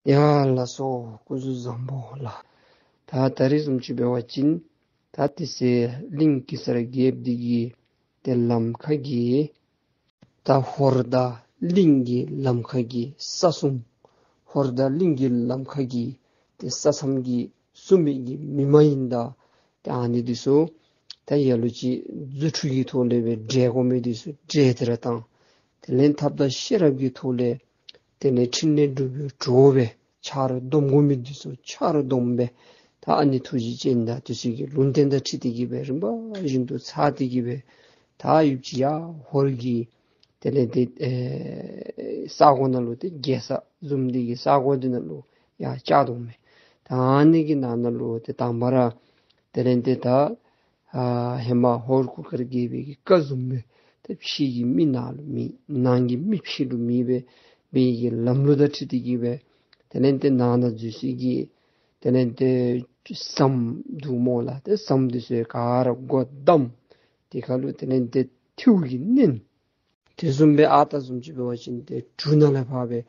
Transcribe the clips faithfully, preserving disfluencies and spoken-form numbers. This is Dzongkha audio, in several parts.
ཡ་ལགས་སོ། སྐུ་གཟུགས་བཟང་པོ་ལགས། ད་ད་རིས་བཟུམ་ཅིག་འབད་བ་ཅིན་ད་དེ་ཚེ་གླིང་གེ་སར་རྒྱལཔོ་འདི་གིས་ཏེ་ལམ་ཁ་གི་ད་ཧོར་དང་གླིང་གི་ལམ་ཁ་གི་ས་གསུམ། ཧོར་དང་གླིང་གི་ལམ་ཁ་གི་ཏེ་ས་མཚམས་ཀྱི་སྲུང་མི་གི་མི་མ་ཡིན་ད་ཏེ་ཨ་ནི་འདི་ཚུ་ད་ལ་ལུ་ཅིག་རྫུ་འཕྲུལ་གྱི་ཐོག་ལས་སྦེ་བསྒྲལ་དགོ་མི་འདི་ཚུ་བསྒྲལ་ཏེ་ར་བཏང་། དེ་ལས་ཐབས་དང་ཤེས་རབ་ཀྱི་ཐོག་ལས་དེ་ལས་ཕྲིན་ལས་སྒྲུབ་པའི་གྲོགས་སྦེ་ཆ་ར་སྡོམ་དགོ་མི་འདི་ཚུ་ཆ་ར་སྡོམ་སྦེ། ད་ཨ་ནི་ཐུགས་རྗེ་ཅན་དང་དེ་ཚུ་གི་ལུང་བསྟན་དང་འཁྲིལ་ཏེ་གི་སྦེ་རིམ་པ་བཞིན་དུ་ཚར་ཏེ་གི་སྦེ། ད་ཡུདཔ་ཅིག་ཡར་ཧོར་གྱི་དེ་ལས་ཏེ་ཨེ་ས་གོ་ནང་ལུ་ཏེ་རྒྱལ་ས་བཟུམ་འདི་གི་ས་གོ་འདི་ནང་ལུ་ཡར་བཅར་དོ་མས། ད་ཨ་ནི་གི་ནང་ན་ལུ་ཏེ་དང་པ་ར་དེ་ལས་ཏེ་ད་ཨ་ཧེ་མ་ཧོར་གུར་དཀར་རྒྱལ་པོའི་གི་བཀའ་བཟུམ་སྦེ་ཏེ་ཕྱི་གི་མི་ནང་ལུ་མེད། ནང་གི་མི་ཕྱི་ལུ་མེད་སྦེ་འབད་བའི་གི་ལམ་ལུགས་དང་འཁྲིལ་ཏེ་གི་སྦེ། དེ་ལས་ཏེ་ནང་ན་འཛུལ་སའི་གི་དེ་ལས་ཏེ་ཟམ་འདུག་སྨོ་ལགས། ཏེ་ཟམ་འདི་ཚུ་ག་ར་སྒོ་བསྡམས། དེ་ཁར་ལུ་དེ་ལས་ཏེ་ཐིའུ་གིས་མནན། དེ་བཟུམ་སྦེ་ཨ་རྟག་བཟུམ་ཅིག་འབད་བ་ཅིན་ཏེ་གྲུ་ནང་ལས་ཕར་སྦེ་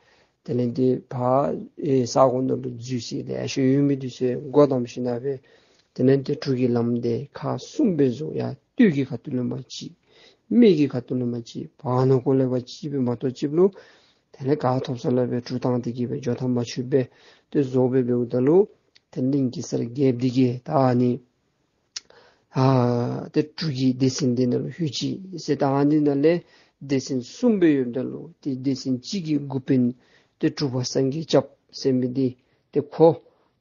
དེ་ལས་ཏེ་ཕར་ཨེ་ས་གོ་ནང་ལུ་འཛུལ་སའི་ལེ་ཤ་ཡོད་མི་འདི་ཚུ་སྒོ་བསྡམས་ཞིནམ་ལས་སྦེ་དེ་ལས་ཏེ་གྲུ་གི་ལམ་འདི་ཁག་གསུམ་སྦེ་བཟོ། ཡར་སྟོད་ཀྱི་ཁ་ཐུག་ལས་མར་གཅིག། སྨད་ཀྱི་ཁ་ཐུག་ལས་མར་གཅིག། བར་ན་ཁོག་ལས་མར་གཅིག་སྦེ་མ་གཏོགས་ཅིག་ལུ་དེ་ལས་ག་ཐོབ་ས་ལས་སྦེ་གྲུ་བཏང་སྟེ་གི་སྦེ་འགྱོ་ཐངས་མ་ཆོདཔ་སྦེ་ཏེ་བཟོ་སྦེ་འབདཝ་ད་ལུ་ཏེ་གླིང་གེ་སར་རྒྱལཔོ་འདི་གིས་ད་ཨ་ནི་ཨ་ཏེ་གྲུ་གི་སྡེ་ཚན་འདི་ནང་ལུ་ལྷོད་ཅི་ཟེར། ད་ཨ་ནི་ནང་ལས་སྡེ་ཚན་གསུམ་སྦེ་ཡོདཔ་ད་ལུ་ཏེ་སྡེ་ཚན་གཅིག་གི་འགོ་དཔོན་ཏེ་གྲུབ་པ་སངས་རྒྱས་སྐྱབས་ཟེར་མི་འདི་ཏེ་ཁོ་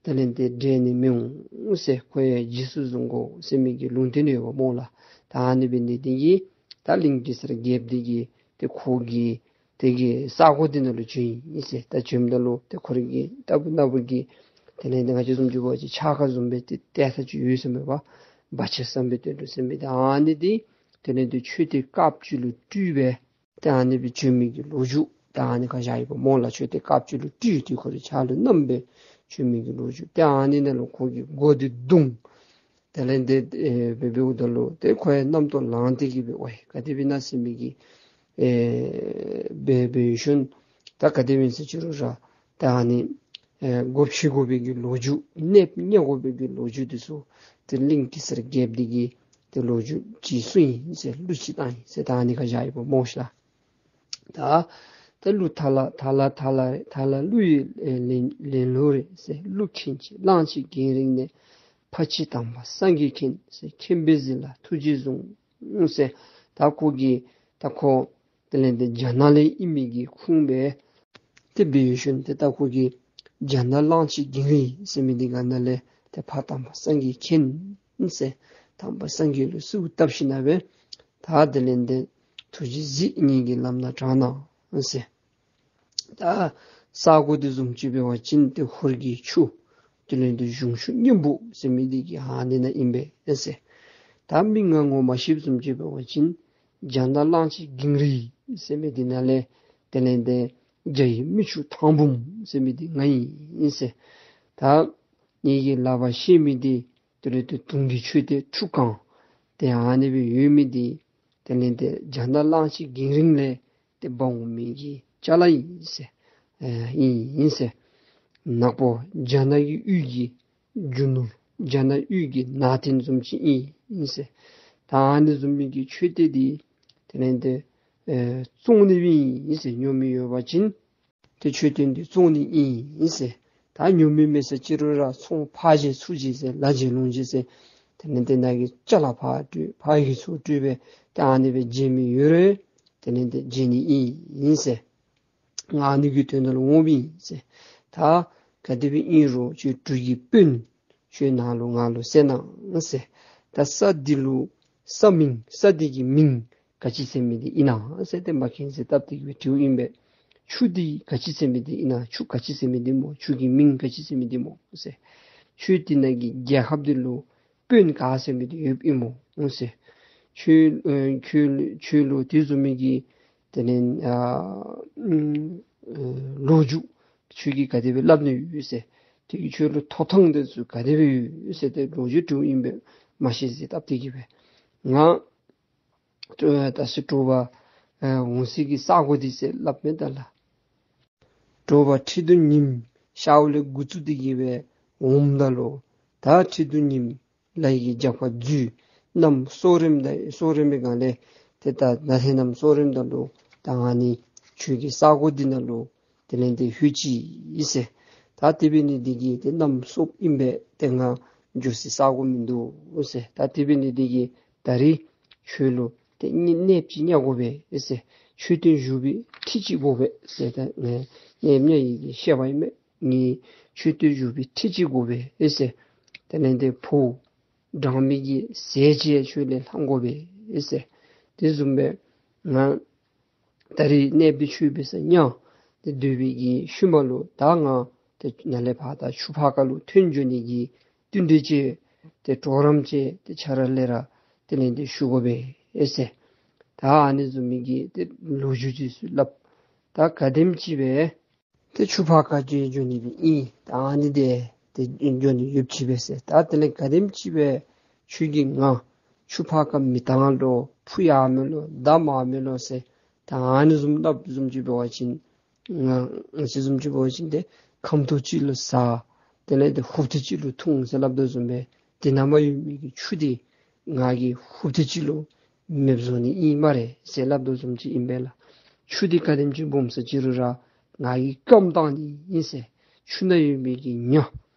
དེ་ལས་ཏེ་བསྒྲལ་ནི་མི་འོང་ཟེར། ཁོ་ཡང་རྗེས་སུ་བཟུང་དགོ་ཟེར་མི་གི་ལུང་བསྟན་ཡོདཔ་སྨོ་ལགས། ད་ཨ་ནི་འབད་ནི་འདི་གིས་ད་གླིང་གེ་སར་རྒྱལཔོ་འདི་གིས་ཏེ་ཁོ་གི་དེ་གི་ས་གོ་འདི་ནང་ལུ་བྱོན་ཡི་ཟེར། ད་བྱོནམ་ད་ལུ་ཏེ་ཁོ་རའི་གི་ལྟ་བུ་ན་བུ་གི་དེ་ལས་ཏེ་ང་བཅས་བཟུམ་ཅིག་འབད་བ་ཅིན་ཕྱག་ཁར་བཟུང་སྦེ་ཏེ་ཏེ་ད་ཅིག་ཡོད་ཟེར་མས་པ། བ་ཆེ་བསམ་པའི་དོན་དུ་ཟེར་མི་འདི་ཨ་ནི་འདི་དེ་ལས་ཏེ་མཆོད་རྟེན་དཀརཔོ་ཅིག་ལུ་སྤྲུལ་སྦེ་ཏེ་ཨ་ནི་སྦེ་བྱོན་མི་གི་ལོ་རྒྱུས་ད་ཨ་ནི་ཁར་བཞག་ཡི་པ་སྨོ་ལགས། མཆོད་རྟེན་དཀརཔོ་ཅིག་ལུ་སྤྲུལ་ཏེ་ཁོ་རའི་ཕྱག་ལུ་བསྣམས་སྦེ་བྱོན་མི་གི་ལོ་རྒྱུས། ཏེ་ཨ་ནི་ནང་ལུ་ཁོ་གི་མགུ་འདི་བརྡུངས། དེ་ལས་ཏེ་ཨེ་འབད་འབདཝ་ད་ལུ་ཏེ་ཁོ་ཡང་རྣམ་རྟོག་ལངས་ཏེ་གི་སྦེ་ཝའི་ག་དེ་སྦེ་ཨིན་ན་ཟེར་མི་གི་ཨེ་འབད་འབད་ཞིནམ་ད་ག་དེ་སྦེ་ཨིན་ཟེར་ཅི་རུང་ར་ད་ཨ་ནི་ཨེ་སྒོ་ཕྱེ་དགོ་པའི་གི་ལོ་རྒྱུས་གནས་བརྙེད་དགོ་པའི་གི་ལོ་རྒྱུས་འདི་ཚུ་ཏེ་གླིང་གེ་སར་རྒྱལཔོ་འདི་གིས་ཏེ་ལོ་རྒྱུས་ཅིག་གསུངས་ཡི་ཟེར། གླུ་ཅིག་བཏང་ཡི་ཟེར། ད་ཨ་ནི་ཁར་བཞག་ཡི་པ་སྨོ་ཤ་ལགས། ད་ད་གླུ་ཐ་ལ་ཐ་ལ་ཐ་ལ་རེད། ཐ་ལ་གླུ་ཡི་ལེན་ལེན་ལུགས་རེད་ཟེར། གླུ་མཁན་གྱི་གླང་ཆེན་རྒྱང་རིང་ནས། ཕ་གཅིག་དམ་པ་སངས་རྒྱས་མཁྱེན་ཟེར། མཁྱེན་པས་གཟིགས་ལ་ཐུགས་རྗེས་བཟུང་ཟེར། ད་ཁོ་གིས་ད་ཁོ་དེ་ལས་ཏེ་རྒྱ་ནག་ལས་ཨིན་མི་གི་ཁུངས་སྦེ་ཏེ་འབད་ཞིནམ་ཏེ་ད་ཁོ་གིས་རྒྱ་ནག་གླང་ཆེན་རྒྱང་རིང་ཟེར་མི་འདི་ག་ནང་ལས་ཏེ་ཕ་དམ་པ་སངས་རྒྱས་མཁྱེན་ཟེར། དམ་པ་སངས་རྒྱས་ལུ་གསོལཝ་བཏབ་ཞིནམ་ལས་ད་དེ་ལས་ཏེ་ཐུགས་རྗེས་གཟིགས་ངེ་གི་ལམ་སྣ་དྲངས་གནང་ཟེར། ད་ས་གོ་འདི་བཟུམ་ཅིག་འབད་བ་ཅིན་ཏེ་ཧོར་གྱི་ཆུ་དེ་ལས་ཏེ་གཞུང་ཆུ་གཉན་པོ་ཟེར་མི་འདི་གི་ཧ་ནི་ན་ཨིན་པས་ཟེར། ད་མི་ང་ངོ་མ་ཤེསཔ་བཟུམ་ཅིག་འབད་བ་ཅིན་རྒྱ་ནག་གླང་ཆེན་རྒྱང་རིང་ཟེར་མི་འདི་ནང་ལས་དེ་ལས་ཏེ་རྒྱ་ཡི་མི་ཆུ་ཐང་འབུམ་ཟེར་མི་འདི་ང་ཨིན་ཟེར། ད་ངེ་གི་ལག་པར་བཤེད་མི་འདི་དེ་ལས་ཏེ་དུང་གི་མཆོད་རྟེན་ཁྲུ་གང་ཏེ་ཨ་ནི་སྦེ་ཡོད་མི་འདི་དེ་ལས་ཏེ་རྒྱ་ནག་གླང་ཆེན་རྒྱང་རིང་ལས་ཏེ་འབག་འོང་མི་གི་ཅ་ལ་ཨིན་ཟེར། ཨེ་ཨིན་ཨིན་ཟེར། ནག་པོ་རྒྱ་ནག་གི་གཡུས་ཀྱི་རྒྱུ་ནོར་རྒྱ་ནག་གཡུས་ཀྱི་ནང་རྟེན་བཟུམ་ཅིག་ཨིན་ཨིན་ཟེར། ད་ཨ་ནི་བཟུམ་མའི་གི་མཆོད་རྟེན་འདི་དེ་ལས་ཏེ་ཨེ་བཙོང་ནི་ཨིན་ཨིན་ཟེར། ཉོ་མི་ཡོད་པ་ཅིན་ཏེ་མཆོད་རྟེན་འདི་བཙོང་ནི་ཨིན་ཟེར། ད་ཉོ་མི་མེད་ཟེར་ཅི་རུང་ར་ཚོང་ཕར་བྱེད་ཚུར་བྱེད་ཟེར་ལ་བྱེད་ལོང་བྱེད་ཟེར། དེ་ལས་ཏེ་ནཱ་གི་ཅ་ལ་ཕར་སྤྲོད་ཕར་གྱི་ཚུར་སྤྲོད་སྦེ་ཏེ་ཨ་ནི་སྦེ་བྱེད་མི་ཡོད་རུང་དེ་ལས་ཏེ་བྱེད་ནི་ཨིན་ཨིན་ཟེར། ང་ཨ་ནི་གི་དོན་དག་ལུ་འོངམ་ཨིན་ཟེར། ད་ག་དེ་སྦེ་ཨིན་རུང་ཁྱོད་གྲུ་གི་དཔོན་ཁྱོད་ནཱ་ལུ་ང་ལུ་གསན་གནང་ཟེར། ད་ས་འདི་ལུ་ས་མིང་ས་འདི་གི་མིང་ག་ཅི་ཟེར་མི་འདི་ཨིན་ན་ཟེར་ཏེ་མ་མཁྱེན་ཟེར་སྟབས་འདི་གིས་སྦེ་དྲིཝ་ཨིན་པས། ཆུ་འདི་ག་ཅི་ཟེར་མི་འདི་ཨིན་ན། ཆུ་ག་ཅི་ཟེར་མི་འདི་སྨོ། ཆུ་གི་མིང་ག་ཅི་ཟེར་མི་འདི་སྨོ་ཟེར། ཁྱོད་འདི་ནང་གི་རྒྱལ་ཁབ་འདི་ལུ་དཔོན་ག་ཟེར་མི་འདི་ཡོདཔ་ཨིན་སྨོ་ཟེར། ཁྱོད་ཨེ་ཁྱོད་ཁྱོད་ལུ་དེ་བཟུམ་མའི་གི་དེ་ལས་ཨ་ཨུམ་ཨེ་ལོ་རྒྱུས་ཁྱོད་ཀྱིས་ག་དེ་སྦེ་སླབ་ནི་ཡོད་ཟེར། དེ་གི་ཁྱོད་ལུ་ཐོབ་ཐང་འདི་ཚུ་ག་དེ་སྦེ་ཡོད་ཟེར་ཏེ་ལོ་རྒྱུས་དྲིཝ་ཨིན་པས། མ་ཤེས་ཟེར་སྟབས་འདི་གིས་སྦེ་ང་ད་ད་སི་དྲོ་པ་ཨེ་འོང་སའི་གི་ས་གོ་འདི་ཟེར་སླབ་མས་ད་ལགས། དྲོ་པ་ཁྲི་གདུགས་ཉིམ་ ཤརཝ་ལས་འགོ་བཙུགས་ཏེ་གི་སྦེ་འོངམ་ད་ལུ་ད་ཁྲི་གདུགས་ཉིམ་ལ་ཡི་རྒྱབ་ཁར་འཛུལ། གནམ་སྲོ་རིམ་ད་སྲོ་རིམ་པའི་སྒང་ལས་ཏེ་ད་ནཱ་ལས་གནམ་སྲོ་རིམ་ད་ལུ་ད་ཨ་ནི་ཁྱོད་ཀྱི་ས་གོ་འདི་ནང་ལུ་དེ་ལས་ཏེ་ལྷོད་ཅི་ཨིན་ཟེར། ད་དེ་འབད་ནི་འདི་གིས་ཏེ་གནམ་སྲོཝ་ཨིན་པས། ཏེ་ང་འགྱོ་སའི་ས་གོ་མིན་འདུག་ཟེར། ད་དེ་འབད་ནི་འདི་གིས་ད་རིས་ཁྱོད་ལུ་ཏེ་གནས་གནསཔ་ཅིག་བརྙ་དགོ་པས་ཟེར། མཆོད་རྟེན་བཞུགས་པའི་ཁྲི་ཅིག་དགོ་པས་ཟེར། ད་ངས་གནས་བརྙ་ནི་གི་བཤད་པ་ཨིན་མས། ངེའི་མཆོད་རྟེན་བཞུགས་པའི་ཁྲི་ཅིག་དགོ་པས་ཟེར། དེ་ལས་ཏེ་ཕོཝ་འགྲངས་མི་གི་ཟས་ཅིག་ཁྱོད་ལས་ལྷང་དགོ་པས་ཟེར། དེ་བཟུམ་སྦེ་ང་ད་རིས་གནསཔ་འདི་མཆོད་པའི་ས་བརྙ་སྟེ་སྡོད་པའི་གི་ཤུལ་མ་ལུ་ད་ང་ཏེ་ནཱ་ལས་ཕར་ད་ཆུ་ཕར་ཁ་ལུ་ཐོན་འགྱོ་ནི་གི་བསྟུན་གྲོས་ཅིག་ཏེ་གྲོགས་རམ་ཅིག་ཏེ་ཁྱོད་ར་ལས་ར་དེ་ལས་ཏེ་ཞུ་དགོ་པས་ཟེར། ད་ཨ་ནི་བཟུམ་མའི་གི་ཏེ་ལོ་རྒྱུས་ཅིག་ཚུ་སླབ། ད་ག་དེམ་ཅིག་སྦེ་ཏེ་ཆུ་ཕར་ཁ་ཅིག་འགྱོ་ནི་སྦེ་ཨིན། ད་ཨ་ནི་དེ་ཏེ་འགྱོ་ནི་ཡོདཔ་ཅིག་སྦེ་ཟེར། ད་དེ་ལས་ག་དེམ་ཅིག་སྦེ་ཁྱོད་ཀྱིས་ང་ཆུ་ཕར་ཁ་མི་བཏང་ལོ་འཕུར་ཡར་མི་ལོ་བདའ་མར་མི་ལོ་ཟེར། ད་ཨ་ནི་བཟུམ་སླབ་བཟུམ་ཅིག་འབད་བ་ཅིན་ང་ང་བཅས་བཟུམ་ཅིག་འབད་བ་ཅིན་ཏེ་ཁམ་ཐོག་ཅིག་ལུ་ཟ། དེ་ལས་ཏེ་ཧུབ་ཐེངས་ཅིག་ལུ་འཐུང་ཟེར་སླབ་དོ་བཟུམ་སྦེ་དེ་ནང་མ་ཡོད་མི་གི་ཆུ་དེ་ང་གིས་ཧུབ་ཐེངས་ཅིག་ལུ་མེདཔ་བཟོ་ནི་ཨིན་སྨ་རེ་ཟེར་སླབ་དོ་བཟུམ་ཅིག་ཨིན་པས་ལགས། ཆུ་འདི་ག་དེམ་ཅིག་སྦོམ་ས་ཅིག་རུང་ར་ང་གིས་སྐམ་བཏང་ནི་ཨིན་ཟེར། ཆུ་ནང་ཡོད་མི་གི་ཉ་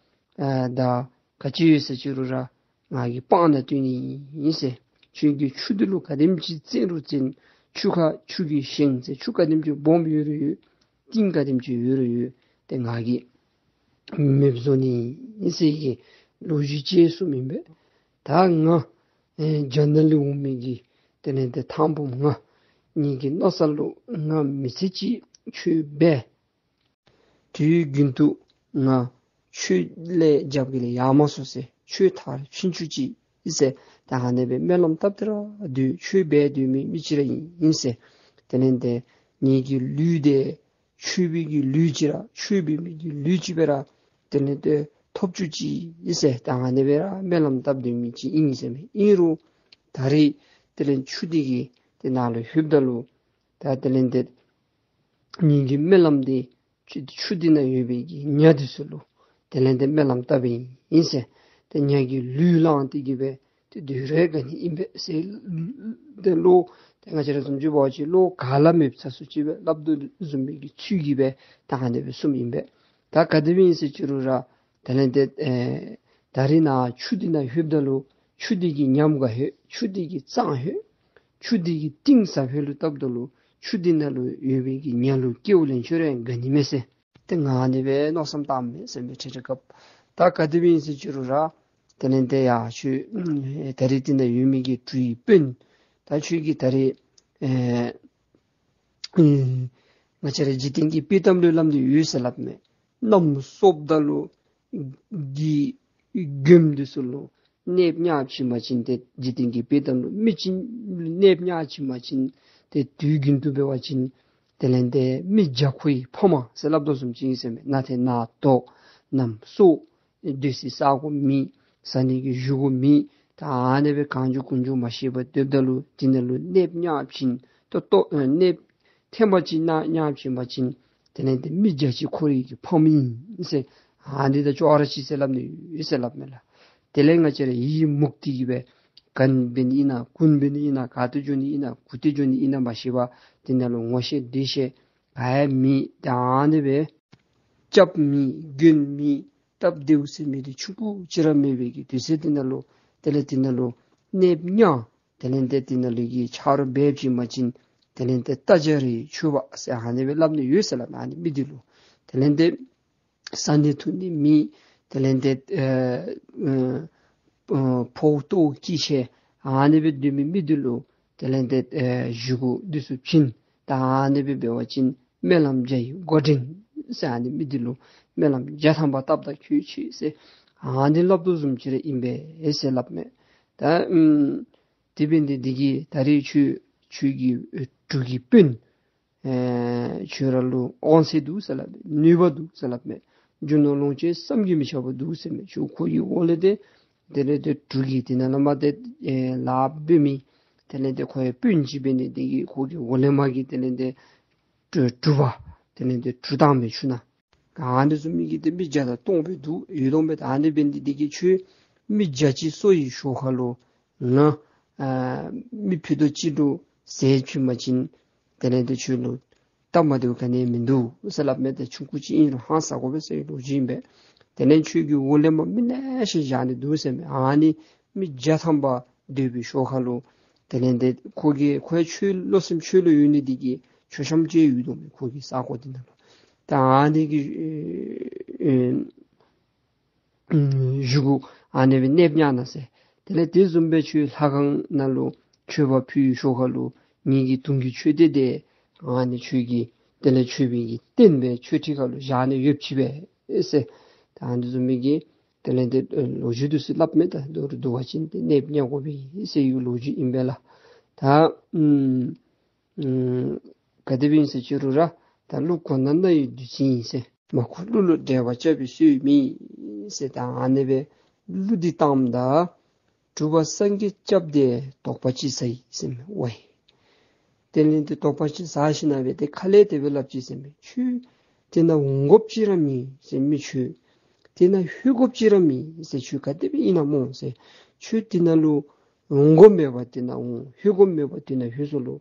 ཨ་དང་ག་ཅི་ཡོད་ས་ཅིག་རུང་ར་ང་གིས་སྤང་ནང་བཏོན་ནི་ཨིན་ཟེར། ཁྱོད་ཀྱིས་ཆུ་འདི་ལུ་ག་དེམ་ཅིག་བཙན་རུང་བཙན། ཆུ་ཁ་ཆུ་གི་ཞེང་ཟེར། ཆུ་ག་དེམ་ཅིག་སྦོམ་ཡོད་རུང་ཡོད། གཏིང་ག་དེམ་ཅིག་ཡོད་རུང་ཡོད། ཏེ་ང་གིས་མེདཔ་བཟོ་ནི་ཨིན་ཟེར་གི་ལོ་རྒྱུས་ཅིག་གསུངམ་ཨིན་པས། ད་ང་ཨེ་རྒྱ་ནག་ལས་འོང་མི་གི་དེ་ལས་ཏེ་ཐང་འབུམ་ང་ངེ་གི་མནོ་བསམ་ལུ་ང་མི་ཚེ་གཅིག་ཆོས་འབད། དུས་རྒྱུན་དུ་ང་ཆོས་ལས་རྒྱབ་ཀྱི་ལས་ཡར་མ་སོང་ཟེར། ཆོས་མཐར་ཕྱིན་བཅུག་ཅིག་ཨིན་ཟེར། ད་ཨ་ནི་སྦེ་སྨོན་ལམ་བཏབ་སྟེ་ར་སྡོད། ཆོས་འབད་སྡོད་མི་མི་ཅིག་ར་ཨིན་ཟེར། དེ་ལས་ཏེ་ངེ་གི་ལུས་དེ་ཆོས་པའི་གི་ལུས་ཅིག་ར་ཆོས་འབད་མི་གི་ལུས་ཅིག་སྦེ་ར་དེ་ལས་ཏེ་ཐོབ་བཅུག་ཅིག་ཨིན་ཟེར། ད་ཨ་ནི་སྦེ་ར་སྨོན་ལམ་བཏབ་སྡོད་མི་ཅིག་ཨིན་ཟེར་མས། ཨིན་རུང་ད་རིས་དེ་ལས་ཆུ་འདི་གི་དེ་ནང་ལུ་ལྷོདཔ་ད་ལུ་ད་དེ་ལས་ཏེ་ངེ་གི་སྨོན་ལམ་འདི་ཆུ་ཆུ་འདི་ནང་ཡོད་པའི་གི་ཉ་འདི་ཚུ་ལུ་དེ་ལས་ཏེ་སྨོན་ལམ་བཏབ་ཨིན་ཟེར། ཏེ་ཉ་གི་ལུས་བླངས་ཏེ་གི་སྦེ་ཏེ་སྡོད་རུང་དགའ་ནི་ཨིན་པས་ཟེར། ཏེ་ལོ་ཏེ་ང་བཅས་ར་བཟུམ་ཅིག་འབད་བ་ཅིན་ལོ་ག་ལས་མེདཔ་ཚ་སུ་ཅིག་སྦེ་སླབ་དོ་བཟུམ་མའི་གི་ཚུལ་གྱིས་སྦེ་ད་ཨ་ནི་སྦེ་གསུངམ་ཨིན་པས། ད་ག་དེ་སྦེ་ཨིན་ཟེར་ཅི་རུང་ར་དེ་ལས་ཏེ་ཨེ་ད་རིས་ནཱ་ཆུ་འདི་ནང་ལྷོདཔ་ད་ལུ་ཆུ་འདི་གི་ཉམས་དགའ་ལྷོད། ཆུ་འདི་གི་གཙང་ལྷོད། ཆུ་འདི་གི་གཏིང་ཟབ་ལྷོད་ལུ་བཏབ་ད་ལུ་ཆུ་འདི་ནང་ལུ་ཡོད་པའི་གི་ཉ་ལུ་སྐྱེ་བོ་ལེན་ཆོས་ར་དགའ་ནི་མས་ཟེར། ཏེ་ང་ཨ་ནི་སྦེ་མནོ་བསམ་བཏངམ་མས་ཟེར་མས། ཁྲིད་ཁྲིད་སྐབས་ད་ག་དེ་སྦེ་ཨིན་ཟེར་ཅི་རུང་ར་དེ་ལས་ཏེ་ཡ་ཆོས་ད་རིས་འདི་ནང་ཡོད་མི་གི་གྲུའི་དཔོན་ད་ཁྱོད་ཀྱིས་ད་རིས་ཨེ་ཨེ་ང་བཅས་ར་འཇིག་རྟེན་གྱི་དཔེ་གཏམ་ལུ་སླབ་སྟེ་ཡོད་ཟེར་སླབ་མས། གནམ་སྲོཝ་ད་ལུ་གི་མགྱོནམ་འདི་ཚུ་ལུ་གནསཔོ་བརྙ་བྱིན་པ་ཅིན་ཏེ་འཇིག་རྟེན་གྱི་དཔེ་གཏམ་ལུ་མི་ཅིག་གནསཔོ་བརྙ་བྱིན་པ་ཅིན་ཏེ་དུས་རྒྱུན་དུ་འབད་བ་ཅིན་དེ་ལས་ཏེ་མི་བརྒྱ་ཁོ་གི་ཕམ་ཟེར་སླབ་དོ་བཟུམ་ཅིག་ཨིན་ཟེར་མས། ན་ཏེ་ན་ཏོ་གནམ་སྲོ་སྡོད་སའི་ས་གོ་མེད། ཟ་ནི་གི་བཞེས་སྒོ་མེད། ད་ཨ་ནི་སྦེ་གང་བྱུང་གང་བྱུང་མ་ཤེས་པར་སྡོདཔ་ད་ལུ་དེ་ནང་ལུ་གནསཔོ་བརྙ་བྱིན་ཏོག་ཏོ་ཨེ་གནསཔོ་ཐེངས་མ་གཅིག་ནང་བརྙ་བྱིན་པ་ཅིན་དེ་ལས་ཏེ་མི་བརྒྱ་ཅིག་ཁོ་རའི་གི་ཕམ་ཨིན་ཟེར། ཨ་ནི་དང་ཅོག་ར་གཅིག་ཟེར་སླབ་ནི་ཡོད་ཟེར་སླབ་མས་ལགས། དེ་ལས་ང་བཅས་ར་ཡི་མུག་སྟེ་གི་སྦེ་ག་ནི་འབད་ནི་ཨིན་ན་གུ་ནི་འབད་ནི་ཨིན་ན་ག་ཏེ་འགྱོ་ནི་ཨིན་ན་གུ་ཏེ་འགྱོ་ནི་ཨིན་ན་མ་ཤེས་པར་དེ་ནང་ལུ་ངོ་ཤེས་འདྲིས་ཤེས་ག་ཡང་མེད། ད་ཨ་ནི་སྦེ་སྐྱབས་མེད་མགྱོན་མེད་སྟབས་བདེཝ་ཟེར་མི་འདི་ཆུང་ཀུ་ཅིག་ར་མེད་པའི་གི་དུས་ཚོད་འདི་ནང་ལུ་དེ་ལས་དེ་ནང་ལུ་གནསཔོ་བརྙ་དེ་ལས་ཏེ་དེ་ནང་ལུ་གི་ཆ་རོགས་འབད་བྱིན་པ་ཅིན་དེ་ལས་ཏེ་རྟ་རྒྱལ་རི་ཆོད་པ་ཟེར་ཨ་ནི་སྦེ་སླབ་ནི་ཡོད་ཟེར་སླབ་མས། ཨ་ནི་མི་འདི་ལུ་དེ་ལས་ཏེ་ཟ་ནི་འཐུང་ནི་མེད། དེ་ལས་ཏེ་ཨེ་ཨེ་ཕོཝ་ཏོག་སྐྱེས་ཤེས་ཨ་ནི་སྦེ་སྡོད་མི་མི་འདི་ལུ་དེ་ལས་ཏེ་ཨེ་བཞེས་སྒོ་འདི་ཚུ་བྱིན། ད་ཨ་ནི་སྦེ་འབད་བ་ཅིན་སྨོན་ལམ་བརྒྱ་ཡི་འགོ་འདྲེན་ཟེར་ཨ་ནི་མི་འདི་ལུ་སྨོན་ལམ་བརྒྱ་ཐམ་པ་བཏབ་ད་ཁྱོད་ཆོས་ཟེར་ཨ་ནི་སླབ་དོ་བཟུམ་ཅིག་ར་ཨིན་པས་ཟེར་སླབ་མས། ད་ཨམ་དེ་འབད་ནི་འདི་གིས་ད་རིས་ཁྱོད་ཁྱོད་ཀྱི་ཨེ་གྲུ་གི་དཔོན་ཨེ་ཁྱོད་ར་ལུ་དབང་ཚད་འདུག་ཟེར་སླབ་མས། ནུས་པ་འདུག་ཟེར་སླབ་མས། རྒྱུ་ནོར་ལོངས་སྤྱོད་བསམ་གྱིས་མི་ཁྱབ་པ་འདུག་ཟེར་མས། ཁྱོད་ཁོ་གི་འོག་ལས་ཏེ་དེ་ལས་ཏེ་གྲུ་གི་དེ་ནང་ལས་མར་ཏེ་ཨེ་ལཱ་འབད་མི་དེ་ལས་ཏེ་ཁོ་ཡང་དཔོན་ཅིག་འབད་ནི་འདི་གིས་ཁོ་གི་འོག་ལས་མར་གྱི་དེ་ལས་ཏེ་གྲུ་གྲུ་པ་དེ་ལས་ཏེ་གྲུ་བཏང་མི་ཆུ་ནང་ ག་ཨ་ནི་བཟུམ་མའི་གི་ཏེ་མི་བརྒྱ་དང་སྟོང་སྦེ་འདུག་ཡོད་དོ་མས། ད་ཨ་ནི་འབད་ནི་འདི་གིས་ཁྱོད་མི་བརྒྱ་ཅིག་གསོ་བའི་ཤུལ་ཁ་ལུ་ང་ཨ་མི་ཕུད་རྡོག་གཅིག་ལུ་ཟས་ཕུལ་བ་ཅིན་དེ་ལས་ཏེ་ཁྱོད་ལུ་སྟབས་མ་བདེཝ་ག་ནི་ཡང་མིན་འདུག་ཟེར་སླབ་མས། ཏེ་ཆུང་ཀུ་ཅིག་ཨིན་རུང་ཧང་སངས་དགོ་པས་ཟེར་བའི་ལོ་རྒྱུས་ཨིན་པས། དེ་ལས་ཁྱོད་ཀྱི་འོག་ལས་མར་མི་ལེ་ཤ་བཞག་ནི་འདུག་ཟེར་མས། ཨ་ནི་མི་བརྒྱ་ཐམ་པ་སྡོད་པའི་ཤུལ་ཁ་ལུ་དེ་ལས་ཏེ་ཁོ་གིས་ཁོ་ཡང་ཆོས་བློ་སེམས་ཆོས་ལུ་ཡོད་ནི་འདི་གིས་མཆོད་བཤམ་ཅིག་ཡོད་དོ་མས། ཁོ་གི་ས་གོ་འདི་ནང་ལུ་ད་ཨ་ནི་གི་ཨེ་ཨེ་བཞུགས་གུ་ཨ་ནི་སྦེ་གནས་ཉར་ན་ཟེར། དེ་ལས་དེ་བཟུམ་སྦེ་ཁྱོད་ལྷ་ཁང་ནང་ལུ་མཆོད་པ་ཕུལ་བའི་ཤུལ་ཁ་ལུ་ངེ་གི་དུང་གི་མཆོད་རྟེན་དེ་ཨ་ནི་ཁྱོད་ཀྱི་དེ་ལས་མཆོད་པའི་གི་རྟེན་སྦེ་མཆོད་ཁྲི་ཁ་ལུ་བཞག་ནི་ཡོདཔ་ཅིག་སྦེ་ཟེར། ད་ཨ་ནི་བཟུམ་མའི་གི་དེ་ལས་ཏེ་ལོ་རྒྱུས་འདི་ཚུ་སླབ་མས། ད་མདོར་བསྡུ་བ་ཅིན་ཏེ་གནས་ཉར་དགོ་པས་ཟེར་བའི་ལོ་རྒྱུས་ཨིན་པས་ལགས། ད་ཨུམ་ཨུམ་ག་དེ་སྦེ་ཨིན་ཟེར་ཅི་རུང་ར་ད་ཀླུ་གོ་ན་ན་ཡི་བདུད་རྩི་ཨིན་ཟེར། མ་ཁོ་ཀླུ་ལུ་འགྲེལ་པ་རྐྱབ་པའི་སྲོལ་མེད་ཟེར། ད་ཨ་ནི་སྦེ་ཀླུ་འདི་བཏངམ་ད་གྲུབ་པ་སངས་རྒྱས་སྐྱབས་དེ་དོགས་པ་ཅིག་ཟ་ཡི་ཟེར་མས། ཝའི་དེ་ལས་ཏེ་དོགས་པ་ཅིག་ཟ་ཞིནམ་ལས་ཏེ་ཁ་ལས་དེ་སྦེ་སླབ་ཅི་ཟེར་མས། ཁྱོད་དེ་ནང་འོང་དགོཔ་ཅིག་ར་མེད་ཟེར་མི་ཁྱོད། དེ་ནང་ལྷོད་དགོཔ་ཅིག་ར་མེད་ཟེར། ཁྱོད་ག་དེ་སྦེ་ཨིན་ན་སྨོ་ཟེར། ཁྱོད་དེ་ནང་ལུ་འོང་དགོཔ་མེད་པར་དེ་ནང་འོང་། ལྷོད་དགོཔ་མེད་པར་དེ་ནང་ལྷོད་སོ་ལོ།